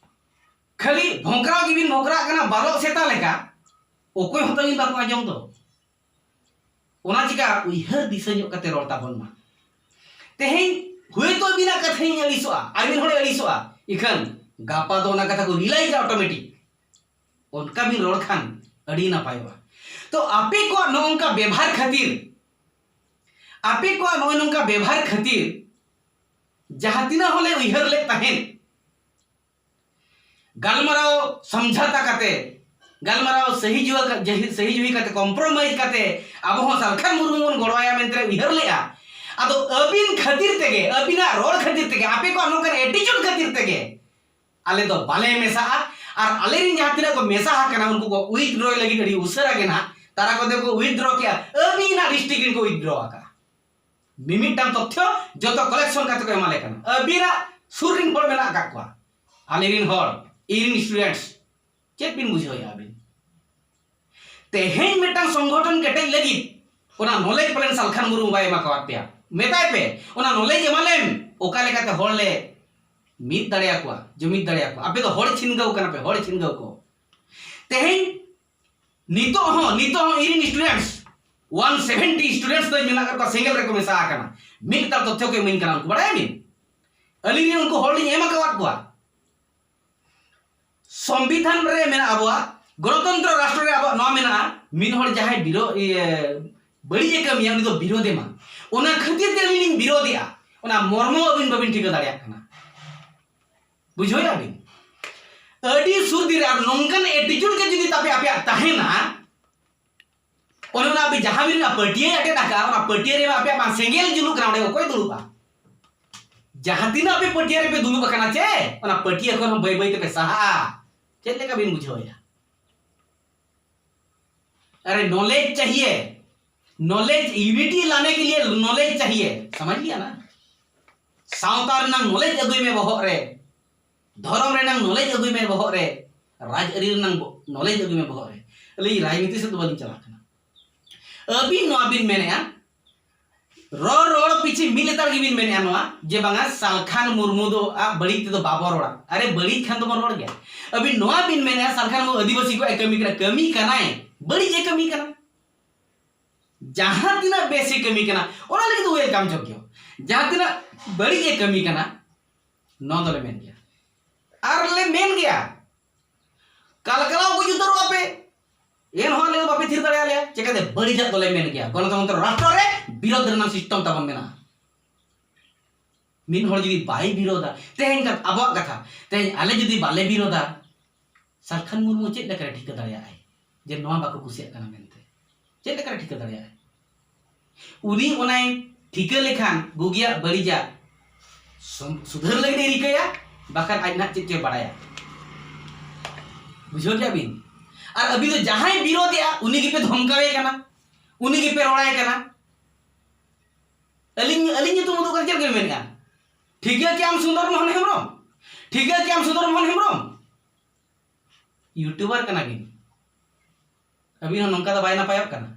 ᱠᱷᱟᱹᱞᱤ ᱵᱷᱚᱸᱠᱨᱟᱣ ᱜᱮᱵᱤᱱ ᱵᱷᱚᱸᱠᱨᱟᱜ ᱠᱟᱱᱟ ᱵᱟᱞᱚᱜ ᱥᱮᱛᱟ ᱞᱮᱠᱟ, ᱚᱠᱚᱭ ᱦᱚᱸ ᱛᱟᱹᱵᱤᱱ ᱵᱟᱠᱚ ᱟᱸᱡᱚᱢ ᱫᱚ᱾ ᱚᱱᱟ ᱪᱤᱠᱟ ᱩᱭᱦᱟᱹᱨ ᱫᱤᱥᱟᱹ ᱧᱚᱜ ᱠᱟᱛᱮ ᱨᱚᱲ ᱛᱟᱵᱚᱱ ᱢᱟ᱾ ᱛᱮᱦᱮᱧ ᱦᱳᱭᱛᱳ ᱟᱹᱵᱤᱱᱟᱜ ᱠᱟᱛᱷᱟᱧ ᱟᱹᱲᱤᱥᱚᱜᱼᱟ, ᱟᱨ ᱢᱤᱫ ᱦᱚᱲᱮ ᱟᱹᱲᱤᱥᱚᱜᱼᱟ, ᱤᱠᱷᱟᱹᱱ ᱜᱟᱯᱟ ᱫᱚ ᱚᱱᱟ ᱠᱟᱛᱷᱟ ᱠᱚ ᱨᱤᱞᱟᱭᱤᱡᱟ ᱚᱴᱳᱢᱮᱴᱤᱠ᱾ ᱚᱱᱠᱟ ᱵᱤᱱ ᱨᱚᱲ ᱠᱷᱟᱱ ᱟᱹᱰᱤ ᱱᱟᱯᱟᱭᱚᱜᱼᱟ᱾ ᱛᱚ ᱟᱯᱮ ᱠᱚᱣᱟᱜ ᱱᱚᱜᱼᱚ ᱱᱚᱝᱠᱟ ᱵᱮᱵᱷᱟᱨ ᱠᱷᱟᱹᱛᱤᱨ, ᱟᱯᱮ ᱠᱚᱣᱟᱜ ᱱᱚᱜᱼᱚ ᱱᱚᱝᱠᱟ ᱵᱮᱵᱷᱟᱨ ᱠᱷᱟᱹᱛᱤᱨ ᱡᱟᱦᱟᱸ ᱛᱤᱱᱟᱹᱜ ᱦᱚᱸᱞᱮ ᱩᱭᱦᱟᱹᱨ ᱞᱮᱫ ᱛᱟᱦᱮᱸᱫ, ᱜᱟᱞᱢᱟᱨᱟᱣ ᱥᱚᱢᱡᱷᱟᱛᱟ ᱠᱟᱛᱮ, ᱜᱟᱞᱢᱟᱨᱟᱣ ᱥᱟᱹᱦᱤ ᱡᱩᱦᱤ ᱠᱟ-, ᱡᱟᱹᱦᱤ-, ᱥᱟᱹᱦᱤ ᱡᱩᱦᱤ ᱠᱟᱛᱮ, ᱠᱚᱢᱯᱨᱳᱢᱟᱭᱤᱡᱽ ᱠᱟᱛᱮ ᱟᱵᱚ ᱦᱚᱸ ᱥᱟᱞᱠᱷᱟᱱ ᱢᱩᱨᱢᱩ ᱵᱚᱱ ᱜᱚᱲᱚᱣᱟᱭᱟ ᱢᱮᱱᱛᱮ ᱞᱮ ᱩᱭᱦᱟᱹᱨ ᱞᱮᱫᱼᱟ᱾ ᱟᱫᱚ ᱟᱹᱵᱤᱱ ᱠᱷᱟᱹᱛᱤᱨ ᱛᱮᱜᱮ, ᱟᱹᱵᱤᱱᱟᱜ ᱨᱚᱲ ᱠᱷᱟᱹᱛᱤᱨ ᱛᱮᱜᱮ, ᱟᱯᱮ ᱠᱚᱣᱟᱜ ᱱᱚᱝᱠᱟᱱ ᱮᱴᱤᱪᱩᱰ ᱠᱷᱟᱹᱛᱤᱨ ᱛᱮᱜᱮ ᱟᱞᱮ ᱫᱚ ᱵᱟᱞᱮ ᱢᱮᱥᱟᱜᱼᱟ᱾ ᱟᱨ ᱟᱞᱮᱨᱮᱱ ᱡᱟᱦᱟᱸ ᱛᱤᱱᱟᱹᱜ ᱠᱚ ᱢᱮᱥᱟ ᱟᱠᱟᱱᱟ, ᱩᱱᱠᱩ ᱠᱚ withdraw ᱞᱟᱹᱜᱤᱫ ᱟᱹᱰᱤ ᱩᱥᱟᱹᱨᱟ ᱜᱮ ᱱᱟᱦᱟᱜ ᱛᱟᱨᱟ ᱠᱚᱛᱮ ᱠᱚ withdraw ᱠᱮᱜᱼᱟ᱾ ᱟᱹᱵᱤᱱᱟᱜ district ᱨᱮᱱ ᱠᱚ withdraw ᱟᱠᱟᱫᱼᱟ᱾ ᱢᱤᱢᱤᱫᱴᱟᱝ ᱛᱚᱛᱷᱭᱚ ᱡᱚᱛᱚ collection ᱠᱟᱛᱮ ᱠᱚ ᱮᱢᱟᱞᱮ ᱠᱟᱱᱟ᱾ ᱟᱹᱵᱤᱱᱟᱜ ᱥᱩᱨ ᱨᱮᱱ ᱦᱚᱲ ᱢᱮᱱᱟᱜ ᱟᱠᱟᱫ ᱠᱚᱣᱟ, ᱟᱞᱮᱨᱮᱱ ᱦᱚᱲ, ᱤᱧᱨᱮᱱ students᱾ ᱪᱮᱫ ᱵᱤᱱ ᱵᱩᱡᱷᱟᱹᱣᱮᱫᱼᱟ ᱟᱹᱵᱤᱱ? ᱛᱮᱦᱮᱧ ᱢᱤᱫᱴᱟᱝ ᱥᱚᱝᱜᱚᱴᱷᱚᱱ ᱠᱮᱴᱮᱡ ᱞᱟᱹᱜᱤᱫ ᱚᱱᱟ knowledge ᱯᱟᱞᱮᱱ ᱥᱟᱞᱠᱷᱟᱱ ᱢᱩᱨᱢᱩ ᱵᱟᱭ ᱮᱢᱟ ᱠᱟᱣᱟᱫ ᱯᱮᱭᱟ᱾ ᱢᱮᱛᱟᱭ ᱯᱮ, ᱚᱱᱟ knowledge ᱮᱢᱟᱞᱮᱢ, ᱚᱠᱟ ᱞᱮᱠᱟᱛᱮ ᱦᱚᱲ ᱞᱮ ᱢᱤᱫ ᱫᱟᱲᱮᱭᱟᱠᱚᱣᱟ, ᱡᱩᱢᱤᱫ ᱫᱟᱲᱮᱭᱟᱠᱚᱣᱟ᱾ ᱟᱯᱮ ᱫᱚ ᱦᱚᱲ ᱪᱷᱤᱱᱜᱟᱹᱣ ᱠᱟᱱᱟ ᱯᱮ, ᱦᱚᱲ ᱪᱷᱤᱱᱜᱟᱹᱣ ᱠᱚ᱾ ᱛᱮᱦᱮᱧ ᱱᱤᱛᱚᱜ ᱦᱚᱸ, ᱱᱤᱛᱚᱜ ᱦᱚᱸ ᱤᱧᱨᱮᱱ students, one seventy students ᱫᱚ ᱢᱮᱱᱟᱜ ᱠᱟᱫ ᱠᱚᱣᱟ, ᱥᱮᱸᱜᱮᱞ ᱨᱮᱠᱚ ᱢᱮᱥᱟ ᱟᱠᱟᱱᱟ᱾ ᱢᱤᱫ ᱛᱟᱞ ᱛᱚᱛᱷᱭᱚ ᱠᱚ ᱤᱢᱟᱹᱧ ᱠᱟᱱᱟ ᱩᱱᱠᱩ, ᱵᱟᱲᱟᱭᱟᱵᱤᱱ? ᱟᱹᱞᱤᱧ ᱨᱮᱱ ᱩᱱᱠᱩ ᱦᱚᱲ ᱞᱤᱧ ᱮᱢ ᱟᱠᱟᱣᱟᱫ ᱠᱚᱣᱟ᱾ ᱥᱚᱝᱵᱤᱫᱷᱟᱱ ᱨᱮ ᱢᱮᱱᱟᱜᱼᱟ, ᱟᱵᱚᱣᱟᱜ ᱜᱚᱱᱚᱛᱚᱱᱛᱨᱚ ᱨᱟᱥᱴᱨᱚ ᱨᱮ ᱟᱵᱚᱣᱟᱜ ᱱᱚᱣᱟ ᱢᱮᱱᱟᱜᱼᱟ, ᱢᱤᱫ ᱦᱚᱲ ᱡᱟᱦᱟᱸᱭ ᱵᱤᱨᱳ-, ᱤᱭᱟᱹ, ᱵᱟᱹᱲᱤᱡ ᱮ ᱠᱟᱹᱢᱤᱭᱟ, ᱩᱱᱤ ᱫᱚ ᱵᱤᱨᱳᱫᱷ ᱮᱢᱟ᱾ ᱚᱱᱟ ᱠᱷᱟᱹᱛᱤᱨ ᱛᱮ ᱟᱹᱞᱤᱧ ᱞᱤᱧ ᱵᱤᱨᱳᱫᱷᱮᱜᱼᱟ᱾ ᱚᱱᱟ ᱢᱚᱨᱢᱚ ᱟᱹᱵᱤᱱ ᱵᱟᱹᱵᱤᱱ ᱴᱷᱤᱠᱟᱹ ᱫᱟᱲᱮᱭᱟᱜ ᱠᱟᱱᱟ᱾ ᱵᱩᱡᱷᱟᱹᱣᱮᱫᱼᱟ ᱵᱤᱱ? ᱟᱹᱰᱤ ᱥᱩᱨ ᱫᱤᱱ ᱨᱮ ᱟᱨ ᱱᱚᱝᱠᱟᱱ attitude ᱜᱮ ᱡᱩᱫᱤ ᱛᱟᱯᱮ ᱟᱯᱮᱭᱟᱜ ᱛᱟᱦᱮᱱᱟ, ᱚᱱᱮ ᱚᱱᱟ ᱟᱯᱮ ᱡᱟᱦᱟᱸ ᱵᱤᱱ ᱯᱟᱹᱴᱭᱟᱹ ᱟᱴᱮᱫ ᱟᱠᱟᱫᱼᱟ, ᱚᱱᱟ ᱯᱟᱹᱴᱭᱟᱹ ᱨᱮ ᱟᱯᱮᱭᱟᱜ ᱵᱟᱝ ᱥᱮᱸᱜᱮᱞ ᱡᱩᱞᱩᱜ ᱠᱟᱱᱟ, ᱚᱸᱰᱮ ᱚᱠᱚᱭ ᱫᱩᱲᱩᱵᱼᱟ? ᱡᱟᱦᱟᱸ ᱛᱤᱱᱟᱹᱜ ᱟᱯᱮ ᱯᱟᱹᱴᱭᱟᱹ ᱨᱮᱯᱮ ᱫᱩᱲᱩᱵ ᱟᱠᱟᱱᱟ ᱪᱮ, ᱚᱱᱟ ᱯᱟᱹᱴᱭᱟᱹ ᱠᱷᱚᱱ ᱦᱚᱸ ᱵᱟᱹᱭ ᱵᱟᱹᱭ ᱛᱮᱯᱮ ᱥᱟᱦᱟᱜᱼᱟ᱾ ᱪᱮᱫ ᱞᱮᱠᱟ ᱵᱤᱱ ᱵᱩᱡᱷᱟᱹᱣᱮᱫᱼᱟ? अरे knowledge चाहिए, knowledge unity लाने के लिए knowledge चाहिए, समझ लिया ना? ᱥᱟᱶᱛᱟ ᱨᱮᱱᱟᱝ knowledge ᱟᱹᱜᱩᱭ ᱢᱮ ᱵᱚᱦᱚᱜ ᱨᱮ, ᱫᱷᱚᱨᱚᱢ ᱨᱮᱱᱟᱝ knowledge ᱟᱹᱜᱩᱭ ᱢᱮ ᱵᱚᱦᱚᱜ ᱨᱮ, ᱨᱟᱡᱽᱟᱹᱨᱤ ᱨᱮᱱᱟᱝ ᱵᱚ-, knowledge ᱟᱹᱜᱩᱭ ᱢᱮ ᱵᱚᱦᱚᱜ ᱨᱮ᱾ ᱟᱹᱞᱤᱧ ᱨᱟᱡᱽᱱᱤᱛᱤ ᱥᱮᱫ ᱫᱚ ᱵᱟᱹᱞᱤᱧ ᱪᱟᱞᱟᱜ ᱠᱟᱱᱟ᱾ ᱟᱹᱵᱤᱱ ᱱᱚᱣᱟ ᱵᱤᱱ ᱢᱮᱱᱮᱫᱼᱟ, ᱨᱚᱲ ᱨᱚᱲ ᱯᱤᱪᱷᱤ ᱢᱤᱫ ᱞᱮᱛᱟᱲ ᱜᱮᱵᱤᱱ ᱢᱮᱱᱮᱫᱼᱟ ᱱᱚᱣᱟ, ᱡᱮ ᱵᱟᱝᱟ ᱥᱟᱞᱠᱷᱟᱱ ᱢᱩᱨᱢᱩ ᱫᱚ ᱟᱜ ᱵᱟᱹᱲᱤᱡ ᱛᱮᱫᱚ ᱵᱟᱵᱚ ᱨᱚᱲᱟ᱾ ᱟᱨᱮ ᱵᱟᱹᱲᱤᱡ ᱠᱷᱟᱱ ᱫᱚᱵᱚᱱ ᱨᱚᱲ ᱜᱮᱭᱟ᱾ ᱟᱹᱵᱤᱱ ᱱᱚᱣᱟ ᱵᱤᱱ ᱢᱮᱱᱮᱫᱼᱟ ᱥᱟᱞᱠᱷᱟᱱ ᱢᱩᱨᱢᱩ ᱟᱹᱫᱤᱵᱟᱹᱥᱤ ᱠᱚᱣᱟᱜ ᱮ ᱠᱟᱹᱢᱤ ᱠᱟᱱᱟ, ᱠᱟᱹᱢᱤ ᱠᱟᱱᱟᱭ, ᱵᱟᱹᱲᱤᱡ ᱮ ᱠᱟᱹᱢᱤ ᱠᱟᱱᱟ᱾ ᱡᱟᱦᱟᱸ ᱛᱤᱱᱟᱹᱜ ᱵᱮᱥ ᱮ ᱠᱟᱹᱢᱤ ᱠᱟᱱᱟ, ᱚᱱᱟ ᱞᱟᱹᱜᱤᱫ ᱫᱚ welcome ᱡᱳᱜᱽᱭᱚ᱾ ᱡᱟᱦᱟᱸ ᱛᱤᱱᱟᱹᱜ ᱵᱟᱹᱲᱤᱡ ᱮ ᱠᱟᱹᱢᱤ ᱠᱟᱱᱟ, ᱱᱚᱣᱟ ᱫᱚᱞᱮ ᱢᱮᱱ ᱜᱮᱭᱟ᱾ ᱟᱨ ᱞᱮ ᱢᱮᱱ ᱜᱮᱭᱟ, ᱠᱟᱞᱠᱟᱞᱟᱣ ᱜᱚᱡ ᱩᱛᱟᱹᱨᱚᱜ ᱟᱯᱮ, ᱮᱱᱦᱚᱸ ᱟᱞᱮ ᱫᱚ ᱵᱟᱯᱮ ᱛᱷᱤᱨ ᱫᱟᱲᱮᱭᱟᱞᱮᱭᱟ᱾ ᱪᱮᱠᱟᱛᱮ? ᱵᱟᱹᱲᱤᱡᱟᱜ ᱫᱚᱞᱮ ᱢᱮᱱ ᱜᱮᱭᱟ᱾ ᱜᱚᱱᱚᱛᱚᱱᱛᱨᱚ ᱨᱟᱥᱴᱨᱚ ᱨᱮ ᱵᱤᱨᱳᱫᱷ ᱨᱮᱱᱟᱜ system ᱛᱟᱵᱚᱱ ᱢᱮᱱᱟᱜᱼᱟ᱾ ᱢᱤᱫ ᱦᱚᱲ ᱡᱩᱫᱤ ᱵᱟᱭ ᱵᱤᱨᱳᱫᱟ, ᱛᱮᱦᱮᱧ ᱠᱟᱛ-, ᱟᱵᱚᱣᱟᱜ ᱠᱟᱛᱷᱟ, ᱛᱮᱦᱮᱧ ᱟᱞᱮ ᱡᱩᱫᱤ ᱵᱟᱞᱮ ᱵᱤᱨᱳᱫᱟ, ᱥᱟᱞᱠᱷᱟᱱ ᱢᱩᱨᱢᱩ ᱪᱮᱫ ᱞᱮᱠᱟᱨᱮ ᱴᱷᱤᱠᱟᱹ ᱫᱟᱲᱮᱭᱟᱜᱼᱟᱭ ᱡᱮ ᱱᱚᱣᱟ ᱵᱟᱠᱚ ᱠᱩᱥᱤᱭᱟᱜ ᱠᱟᱱᱟ ᱢᱮᱱᱛᱮ? ᱪᱮᱫ ᱞᱮᱠᱟᱨᱮ ᱴᱷᱤᱠᱟᱹ ᱫᱟᱲᱮᱭᱟᱜᱼᱟᱭ? ᱩᱱᱤ ᱚᱱᱟᱭ ᱴᱷᱤᱠᱟᱹ ᱞᱮᱠᱷᱟᱱ ᱵᱩᱜᱤᱭᱟᱜ ᱵᱟᱹᱲᱤᱡᱟᱜ ᱥᱩ-, ᱥᱩᱫᱷᱟᱹᱨ ᱞᱟᱹᱜᱤᱫ ᱮ ᱨᱤᱠᱟᱹᱭᱟ, ᱵᱟᱠᱷᱟᱱ ᱟᱡ ᱱᱟᱦᱟᱜ ᱪᱮᱫ ᱪᱚᱭ ᱵᱟᱲᱟᱭᱟ᱾ ᱵᱩᱡᱷᱟᱹᱣ ᱠᱮᱜᱼᱟ ᱵᱤᱱ? ᱟᱨ ᱟᱹᱵᱤᱱ ᱫᱚ ᱡᱟᱦᱟᱸᱭ ᱵᱤᱨᱳᱫᱮᱜᱼᱟ, ᱩᱱᱤ ᱜᱮᱯᱮ ᱫᱷᱚᱢᱠᱟᱣᱮ ᱠᱟᱱᱟ, ᱩᱱᱤ ᱜᱮᱯᱮ ᱨᱚᱲᱟᱭ ᱠᱟᱱᱟ᱾ ᱟᱹᱞᱤᱧ, ᱟᱹᱞᱤᱧ ᱧᱩᱛᱩᱢ ᱩᱫᱩᱜ ᱠᱟᱛᱮ ᱪᱮᱫ ᱵᱤᱱ ᱢᱮᱱᱮᱜᱼᱟ? ᱴᱷᱤᱠᱟᱹ ᱠᱮᱜᱼᱟᱢ ᱥᱩᱱᱫᱚᱨ ᱢᱳᱦᱚᱱ ᱦᱮᱢᱵᱨᱚᱢ? ᱴᱷᱤᱠᱟᱹ ᱠᱮᱜᱼᱟᱢ ᱥᱩᱱᱫᱚᱨ ᱢᱳᱦᱚᱱ ᱦᱮᱢᱵᱨᱚᱢ? YouTuber ᱠᱟᱱᱟ ᱵᱤᱱ᱾ ᱟᱹᱵᱤᱱ ᱦᱚᱸ ᱱᱚᱝᱠᱟ ᱫᱚ ᱵᱟᱭ ᱱᱟᱯᱟᱭᱚᱜ ᱠᱟᱱᱟ᱾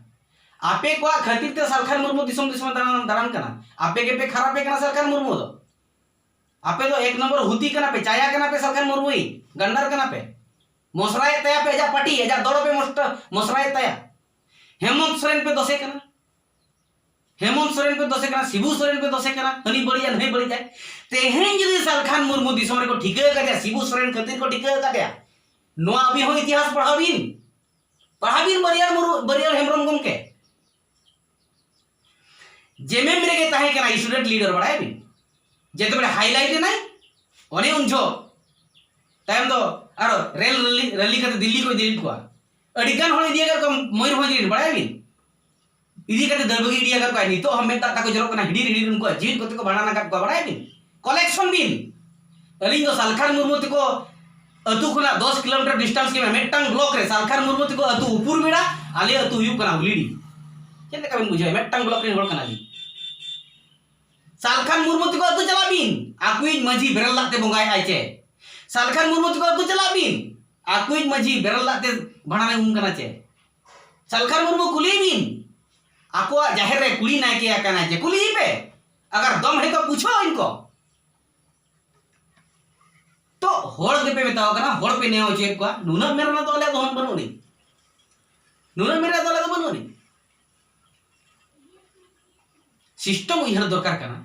ᱟᱯᱮ ᱠᱚᱣᱟᱜ ᱠᱷᱟᱹᱛᱤᱨ ᱛᱮ ᱥᱟᱞᱠᱷᱟᱱ ᱢᱩᱨᱢᱩ ᱫᱤᱥᱚᱢ ᱫᱤᱥᱚᱢᱮ ᱫᱟᱬᱟᱱ, ᱫᱟᱬᱟᱱ ᱠᱟᱱᱟ᱾ ᱟᱯᱮ ᱜᱮᱯᱮ ᱠᱷᱟᱨᱟᱯᱮ ᱠᱟᱱᱟ ᱥᱟᱞᱠᱷᱟᱱ ᱢᱩᱨᱢᱩ ᱫᱚ᱾ ᱟᱯᱮ ᱫᱚ ᱮᱠ ᱱᱚᱢᱵᱚᱨ ᱦᱩᱛᱤ ᱠᱟᱱᱟ ᱯᱮ, ᱪᱟᱭᱟ ᱠᱟᱱᱟ ᱯᱮ ᱥᱟᱞᱠᱷᱟᱱ ᱢᱩᱨᱢᱩᱭᱤᱡ, ᱜᱟᱱᱰᱟᱨ ᱠᱟᱱᱟ ᱯᱮ᱾ ᱢᱚᱥᱨᱟᱭᱮᱫ ᱛᱟᱭᱟ ᱯᱮ ᱟᱡᱟᱜ ᱯᱟᱴᱤ, ᱟᱡᱟᱜ ᱫᱚᱞ ᱯᱮ ᱢᱚᱥᱴᱟ-, ᱢᱚᱥᱨᱟᱭᱮᱫ ᱛᱟᱭᱟ᱾ ᱦᱮᱢᱚᱱᱛ ᱥᱚᱨᱮᱱ ᱯᱮ ᱫᱚᱥᱮ ᱠᱟᱱᱟ, ᱦᱮᱢᱚᱱᱛ ᱥᱚᱨᱮᱱ ᱯᱮ ᱫᱚᱥᱮ ᱠᱟᱱᱟ, ᱥᱤᱵᱩ ᱥᱚᱨᱮᱱ ᱯᱮ ᱫᱚᱥᱮ ᱠᱟᱱᱟ, ᱦᱟᱹᱱᱤ ᱵᱟᱹᱲᱤᱡᱟ, ᱱᱟᱹᱭ ᱵᱟᱹᱲᱤᱡᱟᱭ᱾ ᱛᱮᱦᱮᱧ ᱡᱩᱫᱤ ᱥᱟᱞᱠᱷᱟᱱ ᱢᱩᱨᱢᱩ ᱫᱤᱥᱚᱢ ᱨᱮᱠᱚ ᱴᱷᱤᱠᱟᱹ ᱟᱠᱟᱫᱮᱭᱟ, ᱥᱤᱵᱩ ᱥᱚᱨᱮᱱ ᱠᱷᱟᱹᱛᱤᱨ ᱠᱚ ᱴᱷᱤᱠᱟᱹ ᱟᱠᱟᱫᱮᱭᱟ, ᱱᱚᱣᱟ ᱟᱹᱵᱤᱱ ᱦᱚᱸ ᱤᱛᱤᱦᱟᱥ ᱯᱟᱲᱦᱟᱣ ᱵᱤᱱ, ᱯᱟᱲᱦᱟᱣ ᱵᱤᱱ ᱵᱟᱹᱨᱤᱭᱟᱹᱲ ᱢᱩᱨᱢᱩ, ᱵᱟᱹᱨᱤᱭᱟᱹᱲ ᱦᱮᱢᱵᱨᱚᱢ ᱜᱚᱢᱠᱮ᱾ ᱡᱮᱢᱮᱢ ᱨᱮᱜᱮ ᱛᱟᱦᱮᱸ ᱠᱟᱱᱟ student leader, ᱵᱟᱲᱟᱭᱟᱵᱤᱱ? ᱡᱮᱛᱮ ᱵᱮᱲᱟ highlight ᱮᱱᱟᱭ, ᱚᱱᱮ ᱩᱱ ᱡᱚᱦᱚᱜ ᱛᱟᱭᱚᱢ ᱫᱚ ᱟᱨᱚ ᱨᱮᱞ ᱨᱮᱞᱤ, ᱨᱮᱞᱤ ᱠᱟᱛᱮ ᱫᱤᱞᱞᱤ ᱠᱚ ᱤᱫᱤ ᱞᱮᱫ ᱠᱚᱣᱟ᱾ ᱟᱹᱰᱤ ᱜᱟᱱ ᱦᱚᱲ ᱤᱫᱤ ᱟᱠᱟᱫ ᱠᱚᱣᱟ ᱢᱚᱭᱩᱨᱵᱷᱚᱸᱡᱽ ᱨᱮᱱ, ᱵᱟᱲᱟᱭᱟᱵᱤᱱ? ᱤᱫᱤ ᱠᱟᱛᱮ ᱫᱟᱹᱲ ᱵᱟᱹᱜᱤ ᱤᱫᱤ ᱟᱠᱟᱫ ᱠᱚᱣᱟ᱾ ᱱᱤᱛᱚᱜ ᱦᱚᱸ ᱢᱮᱫ ᱫᱟᱜ ᱛᱟᱠᱚ ᱡᱚᱨᱚᱜ ᱠᱟᱱᱟ, ᱦᱤᱰᱤᱨ ᱦᱤᱰᱤᱨ ᱩᱱᱠᱩᱣᱟᱜ ᱡᱤᱣᱤ ᱠᱚᱛᱮ ᱠᱚ ᱵᱷᱟᱸᱰᱟᱱ ᱟᱠᱟᱫ ᱠᱚᱣᱟ, ᱵᱟᱲᱟᱭᱟᱵᱤᱱ? Collection ᱵᱤᱱ᱾ ᱟᱹᱞᱤᱧ ᱫᱚ ᱥᱟᱞᱠᱷᱟᱱ ᱢᱩᱨᱢᱩ ᱛᱮᱠᱚ ᱟᱹᱛᱩ ᱠᱷᱚᱱᱟᱜ ᱫᱚᱥ ᱠᱤᱞᱳᱢᱤᱴᱟᱨ distance ᱜᱮ ᱢᱮᱱᱟᱜᱼᱟ, ᱢᱤᱫᱴᱟᱝ block ᱨᱮ᱾ ᱥᱟᱞᱠᱷᱟᱱ ᱢᱩᱨᱢᱩ ᱛᱮᱠᱚ ᱟᱹᱛᱩ ᱩᱯᱩᱨ ᱵᱮᱲᱟ, ᱟᱞᱮ ᱟᱹᱛᱩ ᱦᱩᱭᱩᱜ ᱠᱟᱱᱟ ᱩᱞᱤᱰᱤ᱾ ᱪᱮᱫ ᱞᱮᱠᱟ ᱵᱤᱱ ᱵᱩᱡᱷᱟᱹᱣᱟ? ᱢᱤᱫᱴᱟᱝ block ᱨᱮᱱ ᱦᱚᱲ ᱠᱟᱱᱟ ᱞᱤᱧ᱾ ᱥᱟᱞᱠᱷᱟᱱ ᱢᱩᱨᱢᱩ ᱛᱮᱠᱚ ᱟᱹᱛᱩ ᱪᱟᱞᱟᱜ ᱵᱤᱱ, ᱟᱠᱚᱭᱤᱡ ᱢᱟᱹᱡᱷᱤ ᱵᱮᱨᱮᱞ ᱫᱟᱜ ᱛᱮ ᱵᱚᱸᱜᱟᱭ ᱟᱭ ᱪᱮ? ᱥᱟᱞᱠᱷᱟᱱ ᱢᱩᱨᱢᱩ ᱛᱮᱠᱚ ᱟᱹᱛᱩ ᱪᱟᱞᱟᱜ ᱵᱤᱱ, ᱟᱠᱚᱭᱤᱡ ᱢᱟᱹᱡᱷᱤ ᱵᱮᱨᱮᱞ ᱫᱟᱜ ᱛᱮ ᱵᱷᱟᱸᱰᱟᱱᱮ ᱩᱢ ᱠᱟᱱᱟ ᱪᱮ? ᱥᱟᱞᱠᱷᱟᱱ ᱢᱩᱨᱢᱩ ᱠᱩᱞᱤᱭᱮ ᱵᱤᱱ, ᱟᱠᱚᱣᱟᱜ ᱡᱟᱦᱮᱨ ᱨᱮ ᱠᱩᱲᱤ ᱱᱟᱭᱠᱮ ᱟᱠᱟᱱᱟᱭ ᱪᱮ? ᱠᱩᱞᱤᱭᱮ ᱯᱮ, ᱟᱜᱟᱨ ᱫᱚᱢ ᱦᱮ ᱛᱚ ᱯᱩᱪᱷᱚ ᱤᱱᱠᱚ᱾ ᱛᱚ ᱦᱚᱲ ᱜᱮᱯᱮ ᱢᱮᱛᱟᱣ ᱠᱟᱱᱟ, ᱦᱚᱲ ᱯᱮ ᱱᱮᱭᱟᱣ ᱦᱚᱪᱚᱭᱮᱫ ᱠᱚᱣᱟ᱾ ᱱᱩᱱᱟᱹᱜ ᱢᱮᱱ ᱨᱮᱱᱟᱜ ᱫᱚ ᱟᱞᱮᱭᱟᱜ ᱫᱚ ᱵᱟᱹᱱᱩᱜ ᱟᱹᱱᱤᱡ, ᱱᱩᱱᱟᱹᱜ ᱢᱮᱱ ᱨᱮᱱᱟᱜ ᱫᱚ ᱟᱞᱮ ᱫᱚ ᱵᱟᱹᱱᱩᱜ ᱟᱹᱱᱤᱡ᱾ System ᱩᱭᱦᱟᱹᱨ ᱫᱚᱨᱠᱟᱨ ᱠᱟᱱᱟ᱾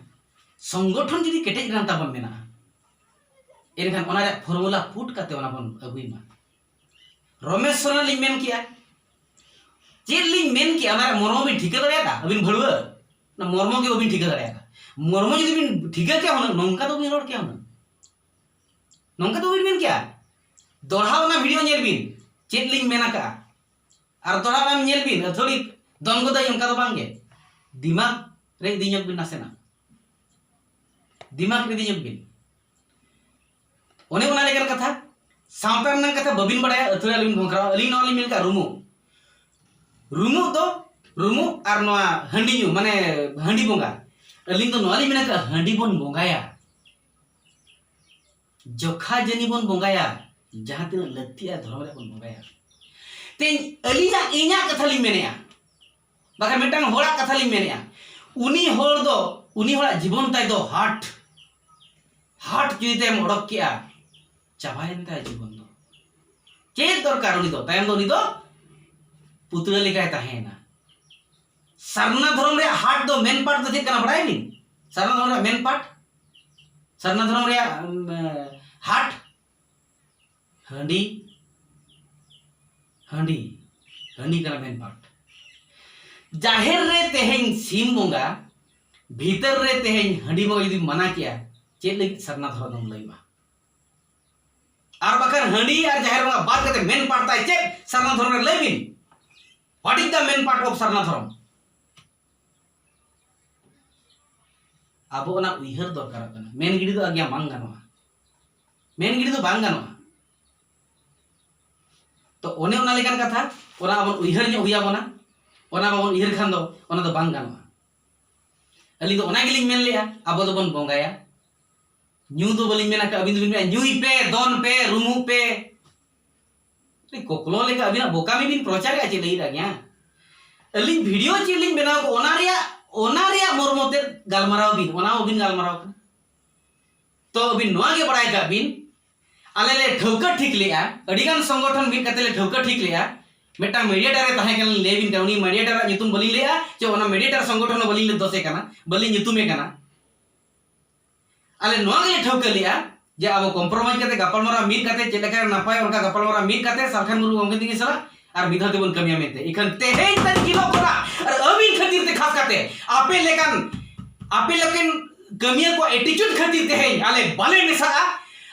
ᱥᱚᱝᱜᱚᱴᱷᱚᱱ ᱡᱩᱫᱤ ᱠᱮᱴᱮᱡ ᱨᱮᱱᱟᱜ ᱛᱟᱵᱚᱱ ᱢᱮᱱᱟᱜᱼᱟ, ᱮᱱᱠᱷᱟᱱ ᱚᱱᱟ ᱨᱮᱭᱟᱜ formula put ᱠᱟᱛᱮ ᱚᱱᱟ ᱵᱚᱱ ᱟᱹᱜᱩᱭ ᱢᱟ᱾ ᱨᱚᱢᱮᱥ ᱥᱚᱨᱮᱱ ᱞᱤᱧ ᱢᱮᱱ ᱠᱮᱜᱼᱟ, ᱪᱮᱫ ᱞᱤᱧ ᱢᱮᱱ ᱠᱮᱜᱼᱟ, ᱚᱱᱟ ᱨᱮᱭᱟᱜ ᱢᱚᱨᱢᱚ ᱵᱤᱱ ᱴᱷᱤᱠᱟᱹ ᱫᱟᱲᱮᱭᱟᱫᱟ? ᱟᱹᱵᱤᱱ ᱵᱷᱟᱹᱲᱩᱣᱟᱹ, ᱚᱱᱟ ᱢᱚᱨᱢᱚ ᱜᱮ ᱵᱟᱹᱵᱤᱱ ᱴᱷᱤᱠᱟᱹ ᱫᱟᱲᱮᱭᱟᱫᱟ᱾ ᱢᱚᱨᱢᱚ ᱡᱩᱫᱤ ᱵᱤᱱ ᱴᱷᱤᱠᱟᱹ ᱠᱮᱭᱟ ᱦᱩᱱᱟᱹᱝ, ᱱᱚᱝᱠᱟ ᱫᱚ ᱵᱤᱱ ᱨᱚᱲ ᱠᱮᱭᱟ ᱦᱩᱱᱟᱹᱝ, ᱱᱚᱝᱠᱟ ᱫᱚ ᱵᱤᱱ ᱢᱮᱱ ᱠᱮᱭᱟ᱾ ᱫᱚᱲᱦᱟ ᱚᱱᱟ video ᱧᱮᱞ ᱵᱤᱱ, ᱪᱮᱫ ᱞᱤᱧ ᱢᱮᱱ ᱟᱠᱟᱜᱼᱟ᱾ ᱟᱨ ᱫᱚᱲᱦᱟ ᱚᱱᱟ ᱧᱮᱞ ᱵᱤᱱ, ᱟᱹᱛᱷᱟᱹᱲᱤ ᱫᱚᱱ ᱜᱚᱫᱟᱭ, ᱚᱱᱠᱟ ᱫᱚ ᱵᱟᱝ ᱜᱮ᱾ ᱫᱤᱢᱟᱜᱽ ᱨᱮ ᱤᱫᱤ ᱧᱚᱜ ᱵᱤᱱ ᱱᱟᱥᱮᱱᱟᱜ, ᱫᱤᱢᱟᱜᱽ ᱨᱮ ᱤᱫᱤ ᱧᱚᱜ ᱵᱤᱱ᱾ ᱚᱱᱮ ᱚᱱᱟ ᱞᱮᱠᱟᱱ ᱠᱟᱛᱷᱟ᱾ ᱥᱟᱶᱛᱟ ᱨᱮᱱᱟᱜ ᱠᱟᱛᱷᱟ ᱵᱟᱹᱵᱤᱱ ᱵᱟᱲᱟᱭᱟ, ᱟᱹᱛᱷᱟᱹᱲᱤ ᱟᱞᱚᱵᱤᱱ ᱵᱷᱚᱝᱠᱟᱨᱚᱜᱼᱟ᱾ ᱟᱹᱞᱤᱧ ᱱᱚᱣᱟ ᱞᱤᱧ ᱢᱮᱱ ᱠᱟᱜᱼᱟ, ᱨᱩᱢᱩᱜ᱾ ᱨᱩᱢᱩᱜ ᱫᱚ, ᱨᱩᱢᱩᱜ ᱟᱨ ᱱᱚᱣᱟ ᱦᱟᱺᱰᱤ ᱧᱩ, ᱢᱟᱱᱮ ᱦᱟᱺᱰᱤ ᱵᱚᱸᱜᱟ᱾ ᱟᱹᱞᱤᱧ ᱫᱚ ᱱᱚᱣᱟ ᱞᱤᱧ ᱢᱮᱱ ᱠᱟᱜᱼᱟ, ᱦᱟᱺᱰᱤ ᱵᱚᱱ ᱵᱚᱸᱜᱟᱭᱟ, ᱡᱚᱠᱷᱟ ᱡᱟᱹᱱᱤ ᱵᱚᱱ ᱵᱚᱸᱜᱟᱭᱟ, ᱡᱟᱦᱟᱸ ᱛᱤᱱᱟᱹᱜ ᱞᱟᱹᱠᱛᱤᱜᱼᱟ ᱫᱷᱚᱨᱚᱢ ᱨᱮᱭᱟᱜ ᱵᱚᱱ ᱵᱚᱸᱜᱟᱭᱟ᱾ ᱛᱮᱦᱮᱧ ᱟᱹᱞᱤᱧᱟᱜ, ᱤᱧᱟᱹᱜ ᱠᱟᱛᱷᱟ ᱞᱤᱧ ᱢᱮᱱᱮᱜᱼᱟ, ᱵᱟᱠᱷᱟᱱ ᱢᱤᱫᱴᱟᱝ ᱦᱚᱲᱟᱜ ᱠᱟᱛᱷᱟ ᱞᱤᱧ ᱢᱮᱱᱮᱜᱼᱟ᱾ ᱩᱱᱤ ᱦᱚᱲ ᱫᱚ, ᱩᱱᱤ ᱦᱚᱲᱟᱜ ᱡᱤᱵᱚᱱ ᱛᱟᱭ ᱫᱚ ᱦᱟᱴ, ᱦᱟᱴ ᱡᱩᱫᱤ ᱛᱟᱭᱮᱢ ᱚᱰᱚᱠ ᱠᱮᱜᱼᱟ, ᱪᱟᱵᱟᱭᱮᱱ ᱛᱟᱭᱟ ᱡᱤᱵᱚᱱ ᱫᱚ᱾ ᱪᱮᱫ ᱫᱚᱨᱠᱟᱨ ᱩᱱᱤ ᱫᱚ? ᱛᱟᱭᱚᱢ ᱫᱚ ᱩᱱᱤ ᱫᱚ ᱯᱩᱛᱲᱟᱹ ᱞᱮᱠᱟᱭ ᱛᱟᱦᱮᱸᱭᱮᱱᱟ᱾ ᱥᱟᱨᱱᱟ ᱫᱷᱚᱨᱚᱢ ᱨᱮᱭᱟᱜ ᱦᱟᱴ ᱫᱚ ᱢᱮᱱ ᱯᱟᱴ ᱫᱚ ᱪᱮᱫ ᱠᱟᱱᱟ ᱵᱟᱲᱟᱭ ᱵᱤᱱ? ᱥᱟᱨᱱᱟ ᱫᱷᱚᱨᱚᱢ ᱨᱮᱭᱟᱜ ᱢᱮᱱ ᱯᱟᱴ, ᱥᱟᱨᱱᱟ ᱫᱷᱚᱨᱚᱢ ᱨᱮᱭᱟᱜ, ᱩᱢ, ᱦᱟᱴ, ᱦᱟᱺᱰᱤ, ᱦᱟᱺᱰᱤ, ᱦᱟᱺᱰᱤ ᱠᱟᱱᱟ ᱢᱮᱱ ᱯᱟᱴ᱾ ᱡᱟᱦᱮᱨ ᱨᱮ ᱛᱮᱦᱮᱧ ᱥᱤᱢ ᱵᱚᱸᱜᱟ, ᱵᱷᱤᱛᱟᱹᱨ ᱨᱮ ᱛᱮᱦᱮᱧ ᱦᱟᱺᱰᱤ ᱵᱚᱸᱜᱟ ᱡᱩᱫᱤ ᱢᱟᱱᱟ ᱠᱮᱭᱟ, ᱪᱮᱫ ᱞᱟᱹᱜᱤᱫ ᱥᱟᱨᱱᱟ ᱫᱷᱚᱨᱚᱢ ᱫᱚᱢ ᱞᱟᱹᱭ ᱢᱟ? ᱟᱨ ᱵᱟᱠᱷᱟᱱ ᱦᱟᱺᱰᱤ ᱟᱨ ᱡᱟᱦᱮᱨ ᱵᱚᱸᱜᱟ ᱵᱟᱫ ᱠᱟᱛᱮ ᱢᱮᱱ ᱯᱟᱴ ᱛᱟᱭ ᱪᱮᱫ ᱥᱟᱨᱱᱟ ᱫᱷᱚᱨᱚᱢ ᱨᱮ? ᱞᱟᱹᱭ ᱵᱤᱱ, what is the main part of ᱥᱟᱨᱱᱟ ᱫᱷᱚᱨᱚᱢ? ᱟᱵᱚ ᱚᱱᱟ ᱩᱭᱦᱟᱹᱨ ᱫᱚᱨᱠᱟᱨᱚᱜ ᱠᱟᱱᱟ᱾ ᱢᱮᱱ ᱜᱤᱰᱤ ᱫᱚ ᱟᱜᱽᱭᱟ ᱵᱟᱝ ᱜᱟᱱᱚᱜᱼᱟ, ᱢᱮᱱ ᱜᱤᱰᱤ ᱫᱚ ᱵᱟᱝ ᱜᱟᱱᱚᱜᱼᱟ᱾ ᱛᱚ ᱚᱱᱮ ᱚᱱᱟ ᱞᱮᱠᱟᱱ ᱠᱟᱛᱷᱟ, ᱚᱱᱟ ᱟᱵᱚ ᱩᱭᱦᱟᱹᱨ ᱧᱚᱜ ᱦᱩᱭ ᱟᱵᱚᱱᱟ᱾ ᱚᱱᱟ ᱵᱟᱵᱚᱱ ᱩᱭᱦᱟᱹᱨ ᱠᱷᱟᱱ ᱫᱚ ᱚᱱᱟ ᱫᱚ ᱵᱟᱝ ᱜᱟᱱᱚᱜᱼᱟ᱾ ᱟᱹᱞᱤᱧ ᱫᱚ ᱚᱱᱟ ᱜᱮᱞᱤᱧ ᱢᱮᱱ ᱞᱮᱜᱼᱟ, ᱟᱵᱚ ᱫᱚᱵᱚᱱ ᱵᱚᱸᱜᱟᱭᱟ᱾ ᱧᱩ ᱫᱚ ᱵᱟᱹᱞᱤᱧ ᱢᱮᱱ ᱟᱠᱟᱫ, ᱟᱹᱵᱤᱱ ᱫᱚᱵᱤᱱ ᱢᱮᱱᱟ ᱧᱩᱭ ᱯᱮ, ᱫᱚᱱ ᱯᱮ, ᱨᱩᱢᱩᱜ ᱯᱮ᱾ ᱠᱚᱠᱞᱚ ᱞᱮᱠᱟ ᱟᱹᱵᱤᱱᱟᱜ ᱵᱚᱠᱟᱢᱤ ᱵᱤᱱ ᱯᱨᱚᱪᱟᱨᱮᱜᱼᱟ ᱪᱮᱫ ᱞᱟᱹᱜᱤᱫ ᱟᱜᱽᱭᱟ? ᱟᱹᱞᱤᱧ ᱵᱷᱤᱰᱤᱭᱳ ᱪᱮᱫ ᱞᱤᱧ ᱵᱮᱱᱟᱣ ᱠᱚ, ᱚᱱᱟ ᱨᱮᱭᱟᱜ, ᱚᱱᱟ ᱨᱮᱭᱟᱜ ᱢᱚᱨᱢᱚ ᱛᱮᱫ ᱜᱟᱞᱢᱟᱨᱟᱣ ᱵᱤᱱ, ᱚᱱᱟ ᱵᱟᱹᱵᱤᱱ ᱜᱟᱞᱢᱟᱨᱟᱣ ᱠᱟᱱᱟ᱾ ᱛᱚ ᱟᱹᱵᱤᱱ ᱱᱚᱣᱟ ᱜᱮ ᱵᱟᱲᱟᱭ ᱠᱟᱜ ᱵᱤᱱ, ᱟᱞᱮ ᱞᱮ ᱴᱷᱟᱹᱣᱠᱟᱹ ᱴᱷᱤᱠ ᱞᱮᱜᱼᱟ, ᱟᱹᱰᱤᱜᱟᱱ ᱥᱚᱝᱜᱚᱴᱷᱚᱱ ᱢᱤᱫ ᱠᱟᱛᱮ ᱞᱮ ᱴᱷᱟᱹᱣᱠᱟᱹ ᱴᱷᱤᱠ ᱞᱮᱜᱼᱟ᱾ ᱢᱤᱫᱴᱟᱝ ᱢᱤᱰᱤᱭᱮᱴᱟᱨ ᱮ ᱛᱟᱦᱮᱸ ᱠᱟᱱᱟ, ᱞᱤᱧ ᱞᱟᱹᱭ ᱟᱵᱤᱱ ᱠᱟᱱᱟ, ᱩᱱᱤ ᱢᱤᱰᱤᱭᱮᱴᱟᱨᱟᱜ ᱧᱩᱛᱩᱢ ᱵᱟᱹᱞᱤᱧ ᱞᱟᱹᱭᱟ, ᱪᱮ ᱚᱱᱟ ᱢᱤᱰᱤᱭᱮᱴᱟᱨ ᱥᱚᱝᱜᱚᱴᱷᱚᱱ ᱦᱚᱸ ᱵᱟᱹᱞᱤᱧ ᱫᱚᱥᱮ ᱠᱟᱱᱟ, ᱵᱟᱹᱞᱤᱧ ᱧᱩᱛᱩᱢᱮ ᱠᱟᱱᱟ᱾ ᱟᱞᱮ ᱱᱚᱣᱟ ᱜᱮᱞᱮ ᱴᱷᱟᱹᱣᱠᱟᱹ ᱞᱮᱜᱼᱟ ᱡᱮ ᱟᱵᱚ ᱠᱚᱢᱯᱨᱳᱢᱟᱭᱤᱡᱽ ᱠᱟᱛᱮ, ᱜᱟᱯᱟᱞᱢᱟᱨᱟᱣ ᱢᱤᱫ ᱠᱟᱛᱮ, ᱪᱮᱫ ᱞᱮᱠᱟ ᱱᱟᱯᱟᱭ ᱚᱱᱠᱟ ᱜᱟᱯᱟᱞᱢᱟᱨᱟᱣ ᱢᱤᱫ ᱠᱟᱛᱮ ᱥᱟᱞᱠᱷᱟᱱ ᱢᱩᱨᱢᱩ ᱜᱚᱢᱠᱮ ᱛᱤᱠᱤᱱ ᱥᱟᱞᱟᱜ ᱟᱨ ᱢᱤᱫ ᱫᱷᱟᱣ ᱛᱮᱵᱚᱱ ᱠᱟᱹᱢᱤᱭᱟ ᱢᱮᱱᱛᱮ᱾ ᱤᱠᱷᱟᱹᱱ ᱛᱮᱦᱮᱧ ᱛᱟᱹᱨᱤᱠᱷ ᱧᱮᱞᱚᱜ ᱠᱟᱱᱟ, ᱟᱨ ᱟᱹᱵᱤᱱ ᱠᱷᱟᱹᱛᱤᱨ ᱛᱮ ᱠᱷᱟᱥ ᱠᱟᱛᱮ, ᱟᱯᱮ ᱞᱮᱠᱟᱱ, ᱟᱯᱮ ᱞᱮᱠᱟᱱ ᱠᱟᱹᱢᱤᱭᱟᱹ ᱠᱚᱣᱟᱜ attitude ᱠᱷᱟᱹᱛᱤᱨ ᱛᱮᱦᱮᱧ ᱟᱞᱮ ᱵᱟᱞᱮ ᱢᱮᱥᱟᱜᱼᱟ᱾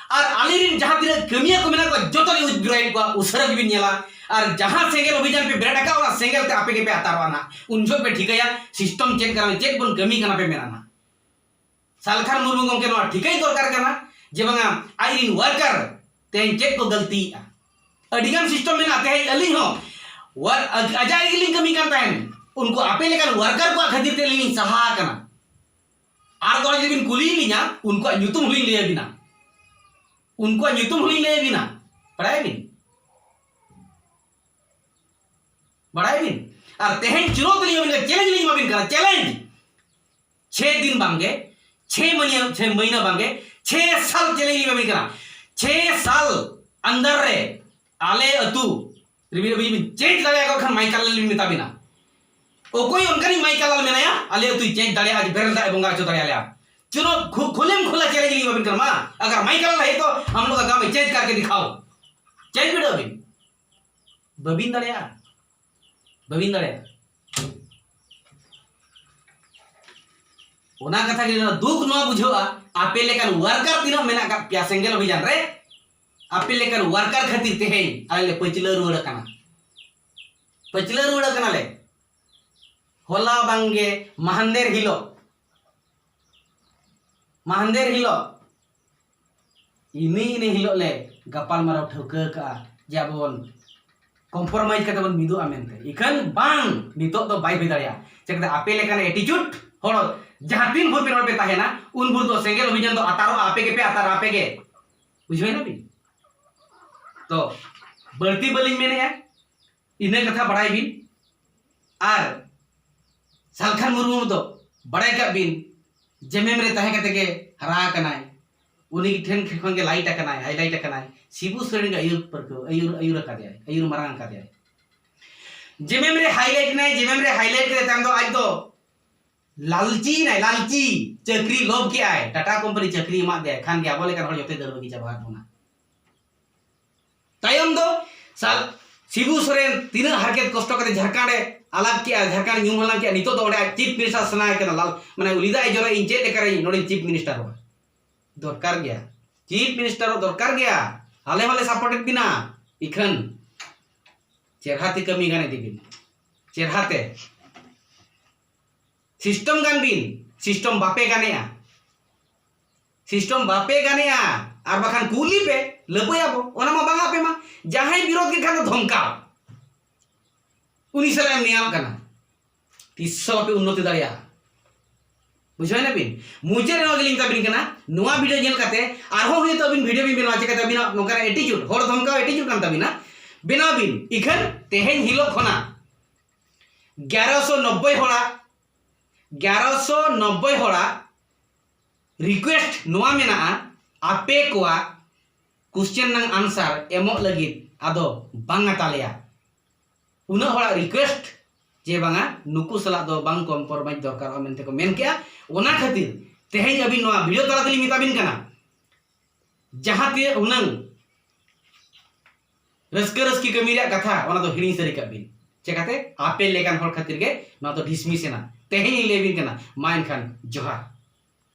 ᱟᱨ ᱟᱞᱮᱨᱮᱱ ᱡᱟᱦᱟᱸ ᱛᱤᱱᱟᱹᱜ ᱠᱟᱹᱢᱤᱭᱟᱹ ᱠᱚ ᱢᱮᱱᱟᱜ ᱠᱚᱣᱟ, ᱡᱚᱛᱚ ᱞᱮ ᱩᱡᱽᱵᱤᱨᱟᱭᱮᱫ ᱠᱚᱣᱟ, ᱩᱥᱟᱹᱨᱟ ᱜᱮᱵᱤᱱ ᱧᱮᱞᱟ᱾ ᱟᱨ ᱡᱟᱦᱟᱸ ᱥᱮᱸᱜᱮᱞ ᱚᱵᱷᱤᱡᱟᱱ ᱯᱮ ᱵᱮᱨᱮᱫ ᱟᱠᱟᱫ, ᱚᱱᱟ ᱥᱮᱸᱜᱮᱞ ᱛᱮ ᱟᱯᱮ ᱜᱮᱯᱮ ᱟᱛᱟᱨᱚᱜᱼᱟ ᱱᱟᱦᱟᱜ᱾ ᱩᱱ ᱡᱚᱦᱚᱜ ᱯᱮ ᱴᱷᱤᱠᱟᱹᱭᱟ ᱥᱤᱥᱴᱮᱢ ᱪᱮᱫ ᱠᱟᱱᱟ, ᱪᱮᱫ ᱵᱚᱱ ᱠᱟᱹᱢᱤ ᱠᱟᱱᱟ ᱯᱮ ᱢᱮᱱᱟ ᱱᱟᱦᱟᱜ᱾ ᱥᱟᱞᱠᱷᱟᱱ ᱢᱩᱨᱢᱩ ᱜᱚᱢᱠᱮ ᱱᱚᱣᱟ ᱴᱷᱤᱠᱟᱹᱭ ᱫᱚᱨᱠᱟᱨ ᱠᱟᱱᱟ ᱡᱮ ᱵᱟᱝᱟ, ᱟᱡᱨᱮᱱ ᱣᱟᱨᱠᱟᱨ ᱛᱮᱦᱮᱧ ᱪᱮᱫ ᱠᱚ ᱜᱟᱹᱞᱛᱤᱭᱮᱫᱼᱟ? ᱟᱹᱰᱤᱜᱟᱱ ᱥᱤᱥᱴᱮᱢ ᱢᱮᱱᱟᱜᱼᱟ᱾ ᱛᱮᱦᱮᱧ ᱟᱹᱞᱤᱧ ᱦᱚᱸ ᱣᱟᱨ-, ᱟᱡ-, ᱟᱡᱟᱜ ᱨᱮᱜᱮᱞᱤᱧ ᱠᱟᱹᱢᱤ ᱠᱟᱱ ᱛᱟᱦᱮᱸᱱ᱾ ᱩᱱᱠᱩ ᱟᱯᱮ ᱞᱮᱠᱟᱱ ᱣᱟᱨᱠᱟᱨ ᱠᱚᱣᱟᱜ ᱠᱷᱟᱹᱛᱤᱨ ᱛᱮ ᱟᱹᱞᱤᱧ ᱞᱤᱧ ᱥᱟᱦᱟ ᱟᱠᱟᱱᱟ᱾ ᱟᱨ ᱫᱚᱦᱲᱟ ᱡᱩᱫᱤ ᱵᱤᱱ ᱠᱩᱞᱤᱭᱮᱫ ᱞᱤᱧᱟ, ᱩᱱᱠᱩᱣᱟᱜ ᱧᱩᱛᱩᱢ ᱦᱚᱸᱞᱤᱧ ᱞᱟᱹᱭ ᱟᱹᱵᱤᱱᱟ᱾ ᱩᱱᱠᱩᱣᱟᱜ ᱧᱩᱛᱩᱢ ᱦᱚᱸᱞᱤᱧ ᱞᱟᱹᱭ ᱟᱹᱵᱤᱱᱟ᱾ ᱵᱟᱲᱟᱭᱟᱵᱤᱱ? ᱵᱟᱲᱟᱭᱟᱵᱤᱱ? ᱟᱨ ᱛᱮᱦᱮᱧ ᱪᱩᱱᱚᱣᱛᱤ ᱞᱤᱧ ᱮᱢᱟᱵᱤᱱ ᱠᱟᱱᱟ, ᱪᱮᱞᱮᱧᱡᱽ ᱞᱤᱧ ᱮᱢᱟᱵᱤᱱ ᱠᱟᱱᱟ, ᱪᱮᱞᱮᱧᱡᱽ᱾ ᱪᱷᱮ ᱫᱤᱱ ᱵᱟᱝᱜᱮ, ᱪᱷᱮ ᱢᱟᱹᱦᱱᱟᱹ, ᱪᱷᱮ ᱢᱟᱹᱦᱱᱟᱹ ᱵᱟᱝᱜᱮ, ᱪᱷᱮ ᱥᱟᱞ ᱪᱮᱞᱮᱧᱡᱽ ᱞᱤᱧ ᱮᱢᱟᱵᱤᱱ ᱠᱟᱱᱟ᱾ ᱪᱷᱮ ᱥᱟᱞ ᱟᱱᱫᱟᱨ ᱨᱮ ᱟᱞᱮ ᱟᱹᱛᱩ ᱨᱮᱵᱤᱱ, ᱟᱹᱵᱤᱱ ᱵᱤᱱ ᱪᱮᱧᱡᱽ ᱫᱟᱲᱮᱭᱟᱠᱚ ᱠᱷᱟᱱ ᱢᱟᱭᱠᱟᱞ ᱞᱤᱧ ᱢᱮᱛᱟ ᱵᱤᱱᱟ᱾ ᱚᱠᱚᱭ ᱚᱱᱠᱟᱱᱤᱡ ᱢᱟᱭᱠᱟᱞ ᱞᱟᱞ ᱢᱮᱱᱟᱭᱟ ᱟᱞᱮ ᱟᱹᱛᱩᱭ ᱪᱮᱧᱡᱽ ᱫᱟᱲᱮᱭᱟᱜᱼᱟ, ᱵᱮᱨᱮᱞ ᱫᱟᱜ ᱮ ᱵᱚᱸᱜᱟ ᱦᱚᱪᱚ ᱫᱟᱲᱮᱭᱟᱞᱮᱭᱟ? ᱪᱩᱱᱚ ᱠᱷᱩ-, ᱠᱷᱩᱞᱮᱢ ᱠᱷᱩᱞᱟ ᱪᱮᱞᱮᱧᱡᱽ ᱞᱤᱧ ᱮᱢᱟᱵᱤᱱ ᱠᱟᱱᱟ ᱢᱟ᱾ ᱟᱜᱟᱨ ᱢᱟᱭᱠᱟᱞ ᱞᱟᱞ ᱦᱮ ᱛᱚ ᱦᱟᱢ ᱞᱳᱜ ᱠᱟ ᱜᱟᱸᱣ ᱢᱮ ᱪᱮᱧᱡᱽ ᱠᱟᱨᱠᱮ ᱫᱤᱠᱷᱟᱣ᱾ ᱪᱮᱧᱡᱽ ᱵᱤᱰᱟᱹᱣ ᱵᱤᱱ᱾ ᱵᱟᱹᱵᱤᱱ ᱫᱟᱲᱮᱭᱟᱜᱼᱟ᱾ ᱵᱟᱹᱵᱤᱱ ᱫᱟᱲᱮᱭᱟᱜᱼᱟ᱾ ᱚᱱᱟ ᱠᱟᱛᱷᱟ ᱜᱮ ᱫᱩᱠ ᱱᱚᱣᱟ ᱵᱩᱡᱷᱟᱹᱜᱼᱟ, ᱟᱯᱮ ᱞᱮᱠᱟᱱ ᱣᱟᱨᱠᱟᱨ ᱛᱤᱱᱟᱹᱜ ᱢᱮᱱᱟᱜ ᱟᱠᱟᱫ ᱯᱮᱭᱟ ᱥᱮᱸᱜᱮᱞ ᱚᱵᱷᱤᱡᱟᱱ ᱨᱮ, ᱟᱯᱮ ᱞᱮᱠᱟᱱ ᱣᱟᱨᱠᱟᱨ ᱠᱷᱟᱹᱛᱤᱨ ᱛᱮᱦᱮᱧ ᱟᱞᱮ ᱞᱮ ᱯᱟᱹᱪᱷᱞᱟᱹ ᱨᱩᱣᱟᱹᱲ ᱟᱠᱟᱱᱟ᱾ ᱯᱟᱹᱪᱷᱞᱟᱹ ᱨᱩᱣᱟᱹᱲ ᱟᱠᱟᱱᱟᱞᱮ᱾ ᱦᱚᱞᱟ ᱵᱟᱝᱜᱮ ᱢᱟᱦᱟᱱᱫᱮᱨ ᱦᱤᱞᱳᱜ, ᱢᱟᱦᱟᱱᱫᱮᱨ ᱦᱤᱞᱳᱜ ᱤᱱᱟᱹ ᱤᱱᱟᱹ ᱦᱤᱞᱳᱜ ᱞᱮ ᱜᱟᱯᱟᱞ ᱢᱟᱨᱟᱣ ᱴᱷᱟᱹᱣᱠᱟᱹ ᱟᱠᱟᱫᱼᱟ ᱡᱮ ᱟᱵᱚ ᱵᱚᱱ ᱠᱚᱢᱯᱨᱳᱢᱟᱭᱤᱡᱽ ᱠᱟᱛᱮ ᱵᱚᱱ ᱢᱤᱫᱚᱜᱼᱟ ᱢᱮᱱᱛᱮ᱾ ᱤᱠᱷᱟᱹᱱ ᱵᱟᱝ, ᱱᱤᱛᱚᱜ ᱫᱚ ᱵᱟᱭ ᱦᱩᱭ ᱫᱟᱲᱮᱭᱟᱜᱼᱟ᱾ ᱪᱮᱫᱟᱜ ᱟᱯᱮ ᱞᱮᱠᱟᱱ ᱮᱴᱤᱪᱩᱰ ᱦᱚᱲ ᱡᱟᱦᱟᱸ ᱛᱤᱱ ᱵᱷᱳᱨ ᱯᱮ ᱱᱚᱰᱮ ᱯᱮ ᱛᱟᱦᱮᱱᱟ, ᱩᱱ ᱵᱷᱳᱨ ᱫᱚ ᱥᱮᱸᱜᱮᱞ ᱚᱵᱷᱤᱡᱟᱱ ᱫᱚ ᱟᱛᱟᱨᱚᱜᱼᱟ, ᱟᱯᱮ ᱜᱮᱯᱮ ᱟᱛᱟᱨᱟ, ᱟᱯᱮ ᱜᱮ᱾ ᱵᱩᱡᱷᱟᱹᱣ ᱮᱱᱟ ᱵᱤᱱ? ᱛᱚ, ᱵᱟᱹᱲᱛᱤ ᱵᱟᱹᱞᱤᱧ ᱢᱮᱱᱮᱫᱼᱟ, ᱤᱱᱟᱹ ᱠᱟᱛᱷᱟ ᱵᱟᱲᱟᱭ ᱵᱤᱱ᱾ ᱟᱨ ᱥᱟᱞᱠᱷᱟᱱ ᱢᱩᱨᱢᱩ ᱫᱚ ᱵᱟᱲᱟᱭ ᱠᱟᱜ ᱵᱤᱱ, ᱡᱮᱢᱮᱢ ᱨᱮ ᱛᱟᱦᱮᱸ ᱠᱟᱛᱮ ᱜᱮ ᱦᱟᱨᱟ ᱟᱠᱟᱱᱟᱭ᱾ ᱩᱱᱤ ᱴᱷᱮᱱ ᱠᱷᱚᱱ ᱜᱮ ᱞᱟᱭᱤᱴ ᱟᱠᱟᱱᱟᱭ, ᱦᱟᱭᱞᱟᱭᱤᱴ ᱟᱠᱟᱱᱟᱭ᱾ ᱥᱤᱵᱩ ᱥᱚᱨᱮᱱ ᱜᱮ ᱟᱹᱭᱩᱨ ᱯᱟᱹᱨᱠᱟᱹᱣ, ᱟᱹᱭᱩᱨ, ᱟᱹᱭᱩᱨ ᱟᱠᱟᱫᱮᱭᱟᱭ, ᱟᱹᱭᱩᱨ ᱢᱟᱨᱟᱝ ᱟᱠᱟᱫᱮᱭᱟᱭ᱾ ᱡᱮᱢᱮᱢ ᱨᱮ ᱦᱟᱭᱞᱟᱭᱤᱴ ᱮᱱᱟᱭ, ᱡᱮᱢᱮᱢ ᱨᱮ ᱦᱟᱭᱞᱟᱭᱤᱴ ᱠᱮᱫ ᱛᱟᱭᱚᱢ ᱫᱚ ᱟᱡ ᱫᱚ ᱞᱟᱞᱪᱤ ᱮᱱᱟᱭ, ᱞᱟᱞᱪᱤ᱾ ᱪᱟᱹᱠᱨᱤ ᱞᱳᱵᱷ ᱠᱮᱜᱼᱟᱭ, ᱴᱟᱴᱟ ᱠᱳᱢᱯᱟᱱᱤ ᱪᱟᱹᱠᱨᱤ ᱮᱢᱟᱜ ᱫᱮᱭᱟᱭ, ᱠᱷᱟᱱ ᱜᱮ ᱟᱵᱚ ᱞᱮᱠᱟᱱ ᱦᱚᱲ ᱡᱚᱛᱚᱭ ᱫᱟᱹᱲ ᱵᱟᱹᱜᱤ ᱪᱟᱵᱟ ᱟᱫ ᱵᱚᱱᱟ᱾ ᱛᱟᱭᱚᱢ ᱫᱚ ᱥᱟᱞ-, ᱥᱤᱵᱩ ᱥᱚᱨᱮᱱ ᱛᱤᱱᱟᱹᱜ ᱦᱟᱨᱠᱮᱛ ᱠᱚᱥᱴᱚ ᱠᱟᱛᱮ ᱡᱷᱟᱲᱠᱷᱚᱸᱰ ᱮ ᱟᱞᱟᱜᱽ ᱠᱮᱜᱼᱟ, ᱡᱷᱟᱲᱠᱷᱚᱸᱰ ᱧᱩᱢ ᱦᱟᱞᱟᱝ ᱠᱮᱜᱼᱟ, ᱱᱤᱛᱚᱜ ᱫᱚ ᱚᱸᱰᱮ ᱟᱡ ᱪᱤᱯ ᱢᱤᱱᱤᱥᱴᱟᱨ ᱥᱟᱱᱟᱭᱮ ᱠᱟᱱᱟ, ᱞᱟᱞ, ᱢᱟᱱᱮ ᱩᱞᱤ ᱫᱟᱜ ᱮ ᱡᱚᱨᱚᱭ, ᱤᱧ ᱪᱮᱫ ᱞᱮᱠᱟᱨᱮ ᱱᱚᱰᱮᱧ ᱪᱤᱯ ᱢᱤᱱᱤᱥᱴᱟᱨᱚᱜᱼᱟ? ᱫᱚᱨᱠᱟᱨ ᱜᱮᱭᱟ, ᱪᱤᱯ ᱢᱤᱱᱤᱥᱴᱟᱨᱚᱜ ᱫᱚᱨᱠᱟᱨ ᱜᱮᱭᱟ᱾ ᱟᱞᱮ ᱦᱚᱸᱞᱮ ᱥᱟᱯᱳᱨᱴᱮᱰ ᱵᱤᱱᱟ, ᱤᱠᱷᱟᱹᱱ ᱪᱮᱨᱦᱟ ᱛᱮ ᱠᱟᱹᱢᱤ ᱜᱟᱱ ᱤᱫᱤ ᱵᱤᱱ, ᱪᱮᱨᱦᱟ ᱛᱮ᱾ ᱥᱤᱥᱴᱮᱢ ᱜᱟᱱ ᱵᱤᱱ, ᱥᱤᱥᱴᱮᱢ ᱵᱟᱯᱮ ᱜᱟᱱᱮᱜᱼᱟ, ᱥᱤᱥᱴᱮᱢ ᱵᱟᱯᱮ ᱜᱟᱱᱮᱜᱼᱟ, ᱟᱨ ᱵᱟᱠᱷᱟᱱ ᱠᱩᱞᱤ ᱯᱮ, ᱞᱟᱹᱯᱟᱹᱭᱟᱵᱚ, ᱚᱱᱟ ᱢᱟ ᱵᱟᱝ ᱟᱯᱮ ᱢᱟ᱾ ᱡᱟᱦᱟᱸᱭ ᱵᱤᱨᱳᱫᱷ ᱠᱮᱫ ᱠᱷᱟᱱ ᱫᱚ ᱫᱷᱚᱢᱠᱟᱣ, ᱩᱱᱤ ᱥᱟᱞᱟᱜ ᱮᱢ ᱱᱮᱭᱟᱢ ᱠᱟᱱᱟ, ᱛᱤᱥ ᱦᱚᱸ ᱵᱟᱯᱮ ᱩᱱᱱᱚᱛᱤ ᱫᱟᱲᱮᱭᱟᱜᱼᱟ᱾ ᱵᱩᱡᱷᱟᱹᱣ ᱧᱟᱢ ᱵᱤᱱ? ᱢᱩᱪᱟᱹᱫ ᱨᱮ ᱱᱚᱣᱟ ᱜᱮᱞᱤᱧ ᱢᱮᱛᱟ ᱵᱤᱱ ᱠᱟᱱᱟ, ᱱᱚᱣᱟ video ᱧᱮᱞ ᱠᱟᱛᱮ ᱟᱨᱦᱚᱸ ᱦᱚᱭᱛᱳ ᱟᱹᱵᱤᱱ video ᱵᱤᱱ ᱵᱮᱱᱟᱣᱟ, ᱪᱤᱠᱟᱹᱛᱮ ᱟᱹᱵᱤᱱᱟᱜ ᱱᱚᱝᱠᱟᱱᱟᱜ attitude, ᱦᱚᱲ ᱫᱷᱚᱢᱠᱟᱣ attitude ᱠᱟᱱ ᱛᱟᱹᱵᱤᱱᱟ, ᱵᱮᱱᱟᱣ ᱵᱤᱱ᱾ ᱤᱠᱷᱟᱹᱱ ᱛᱮᱦᱮᱧ ᱦᱤᱞᱳᱜ ᱠᱷᱚᱱᱟᱜ ᱮᱜᱟᱨᱚᱥᱚ ᱱᱚᱵᱵᱳᱭ ᱦᱚᱲᱟᱜ, ᱮᱜᱟᱨᱚᱥᱚ ᱱᱚᱵᱵᱳᱭ ᱦᱚᱲᱟᱜ request ᱱᱚᱣᱟ ᱢᱮᱱᱟᱜᱼᱟ, ᱟᱯᱮ ᱠᱚᱣᱟᱜ question ᱨᱮᱱᱟᱜ answer ᱮᱢᱚᱜ ᱞᱟᱹᱜᱤᱫ ᱟᱫᱚ ᱵᱟᱝᱟ ᱛᱟᱞᱮᱭᱟ᱾ ᱩᱱᱟᱹᱜ ᱦᱚᱲᱟᱜ request ᱡᱮ ᱵᱟᱝᱟ, ᱱᱩᱠᱩ ᱥᱟᱞᱟᱜ ᱫᱚ ᱵᱟᱝ compromise ᱫᱚᱨᱠᱟᱨᱚᱜᱼᱟ ᱢᱮᱱᱛᱮ ᱠᱚ ᱢᱮᱱ ᱠᱮᱜᱼᱟ᱾ ᱚᱱᱟ ᱠᱷᱟᱹᱛᱤᱨ ᱛᱮᱦᱮᱧ ᱟᱹᱵᱤᱱ ᱱᱚᱣᱟ video ᱛᱟᱞᱟ ᱛᱮᱞᱤᱧ ᱢᱮᱛᱟ ᱵᱤᱱ ᱠᱟᱱᱟ, ᱡᱟᱦᱟᱸ ᱛᱤᱱᱟᱹᱜ ᱦᱩᱱᱟᱹᱝ ᱨᱟᱹᱥᱠᱟᱹ ᱨᱟᱹᱥᱠᱤ ᱠᱟᱹᱢᱤ ᱨᱮᱭᱟᱜ ᱠᱟᱛᱷᱟ, ᱚᱱᱟ ᱫᱚ ᱦᱤᱲᱤᱧ ᱥᱟᱹᱨᱤ ᱠᱟᱜ ᱵᱤᱱ᱾ ᱪᱮᱠᱟᱛᱮ? ᱟᱯᱮ ᱞᱮᱠᱟᱱ ᱦᱚᱲ ᱠᱷᱟᱹᱛᱤᱨ ᱜᱮ ᱱᱚᱣᱟ ᱫᱚ dismiss ᱮᱱᱟ᱾ ᱛᱮᱦᱮᱧ ᱤᱧ ᱞᱟᱹᱭ ᱟᱵᱤᱱ ᱠᱟᱱᱟ, ᱢᱟ ᱮᱱᱠᱷᱟᱱ ᱡᱚᱦᱟᱨ᱾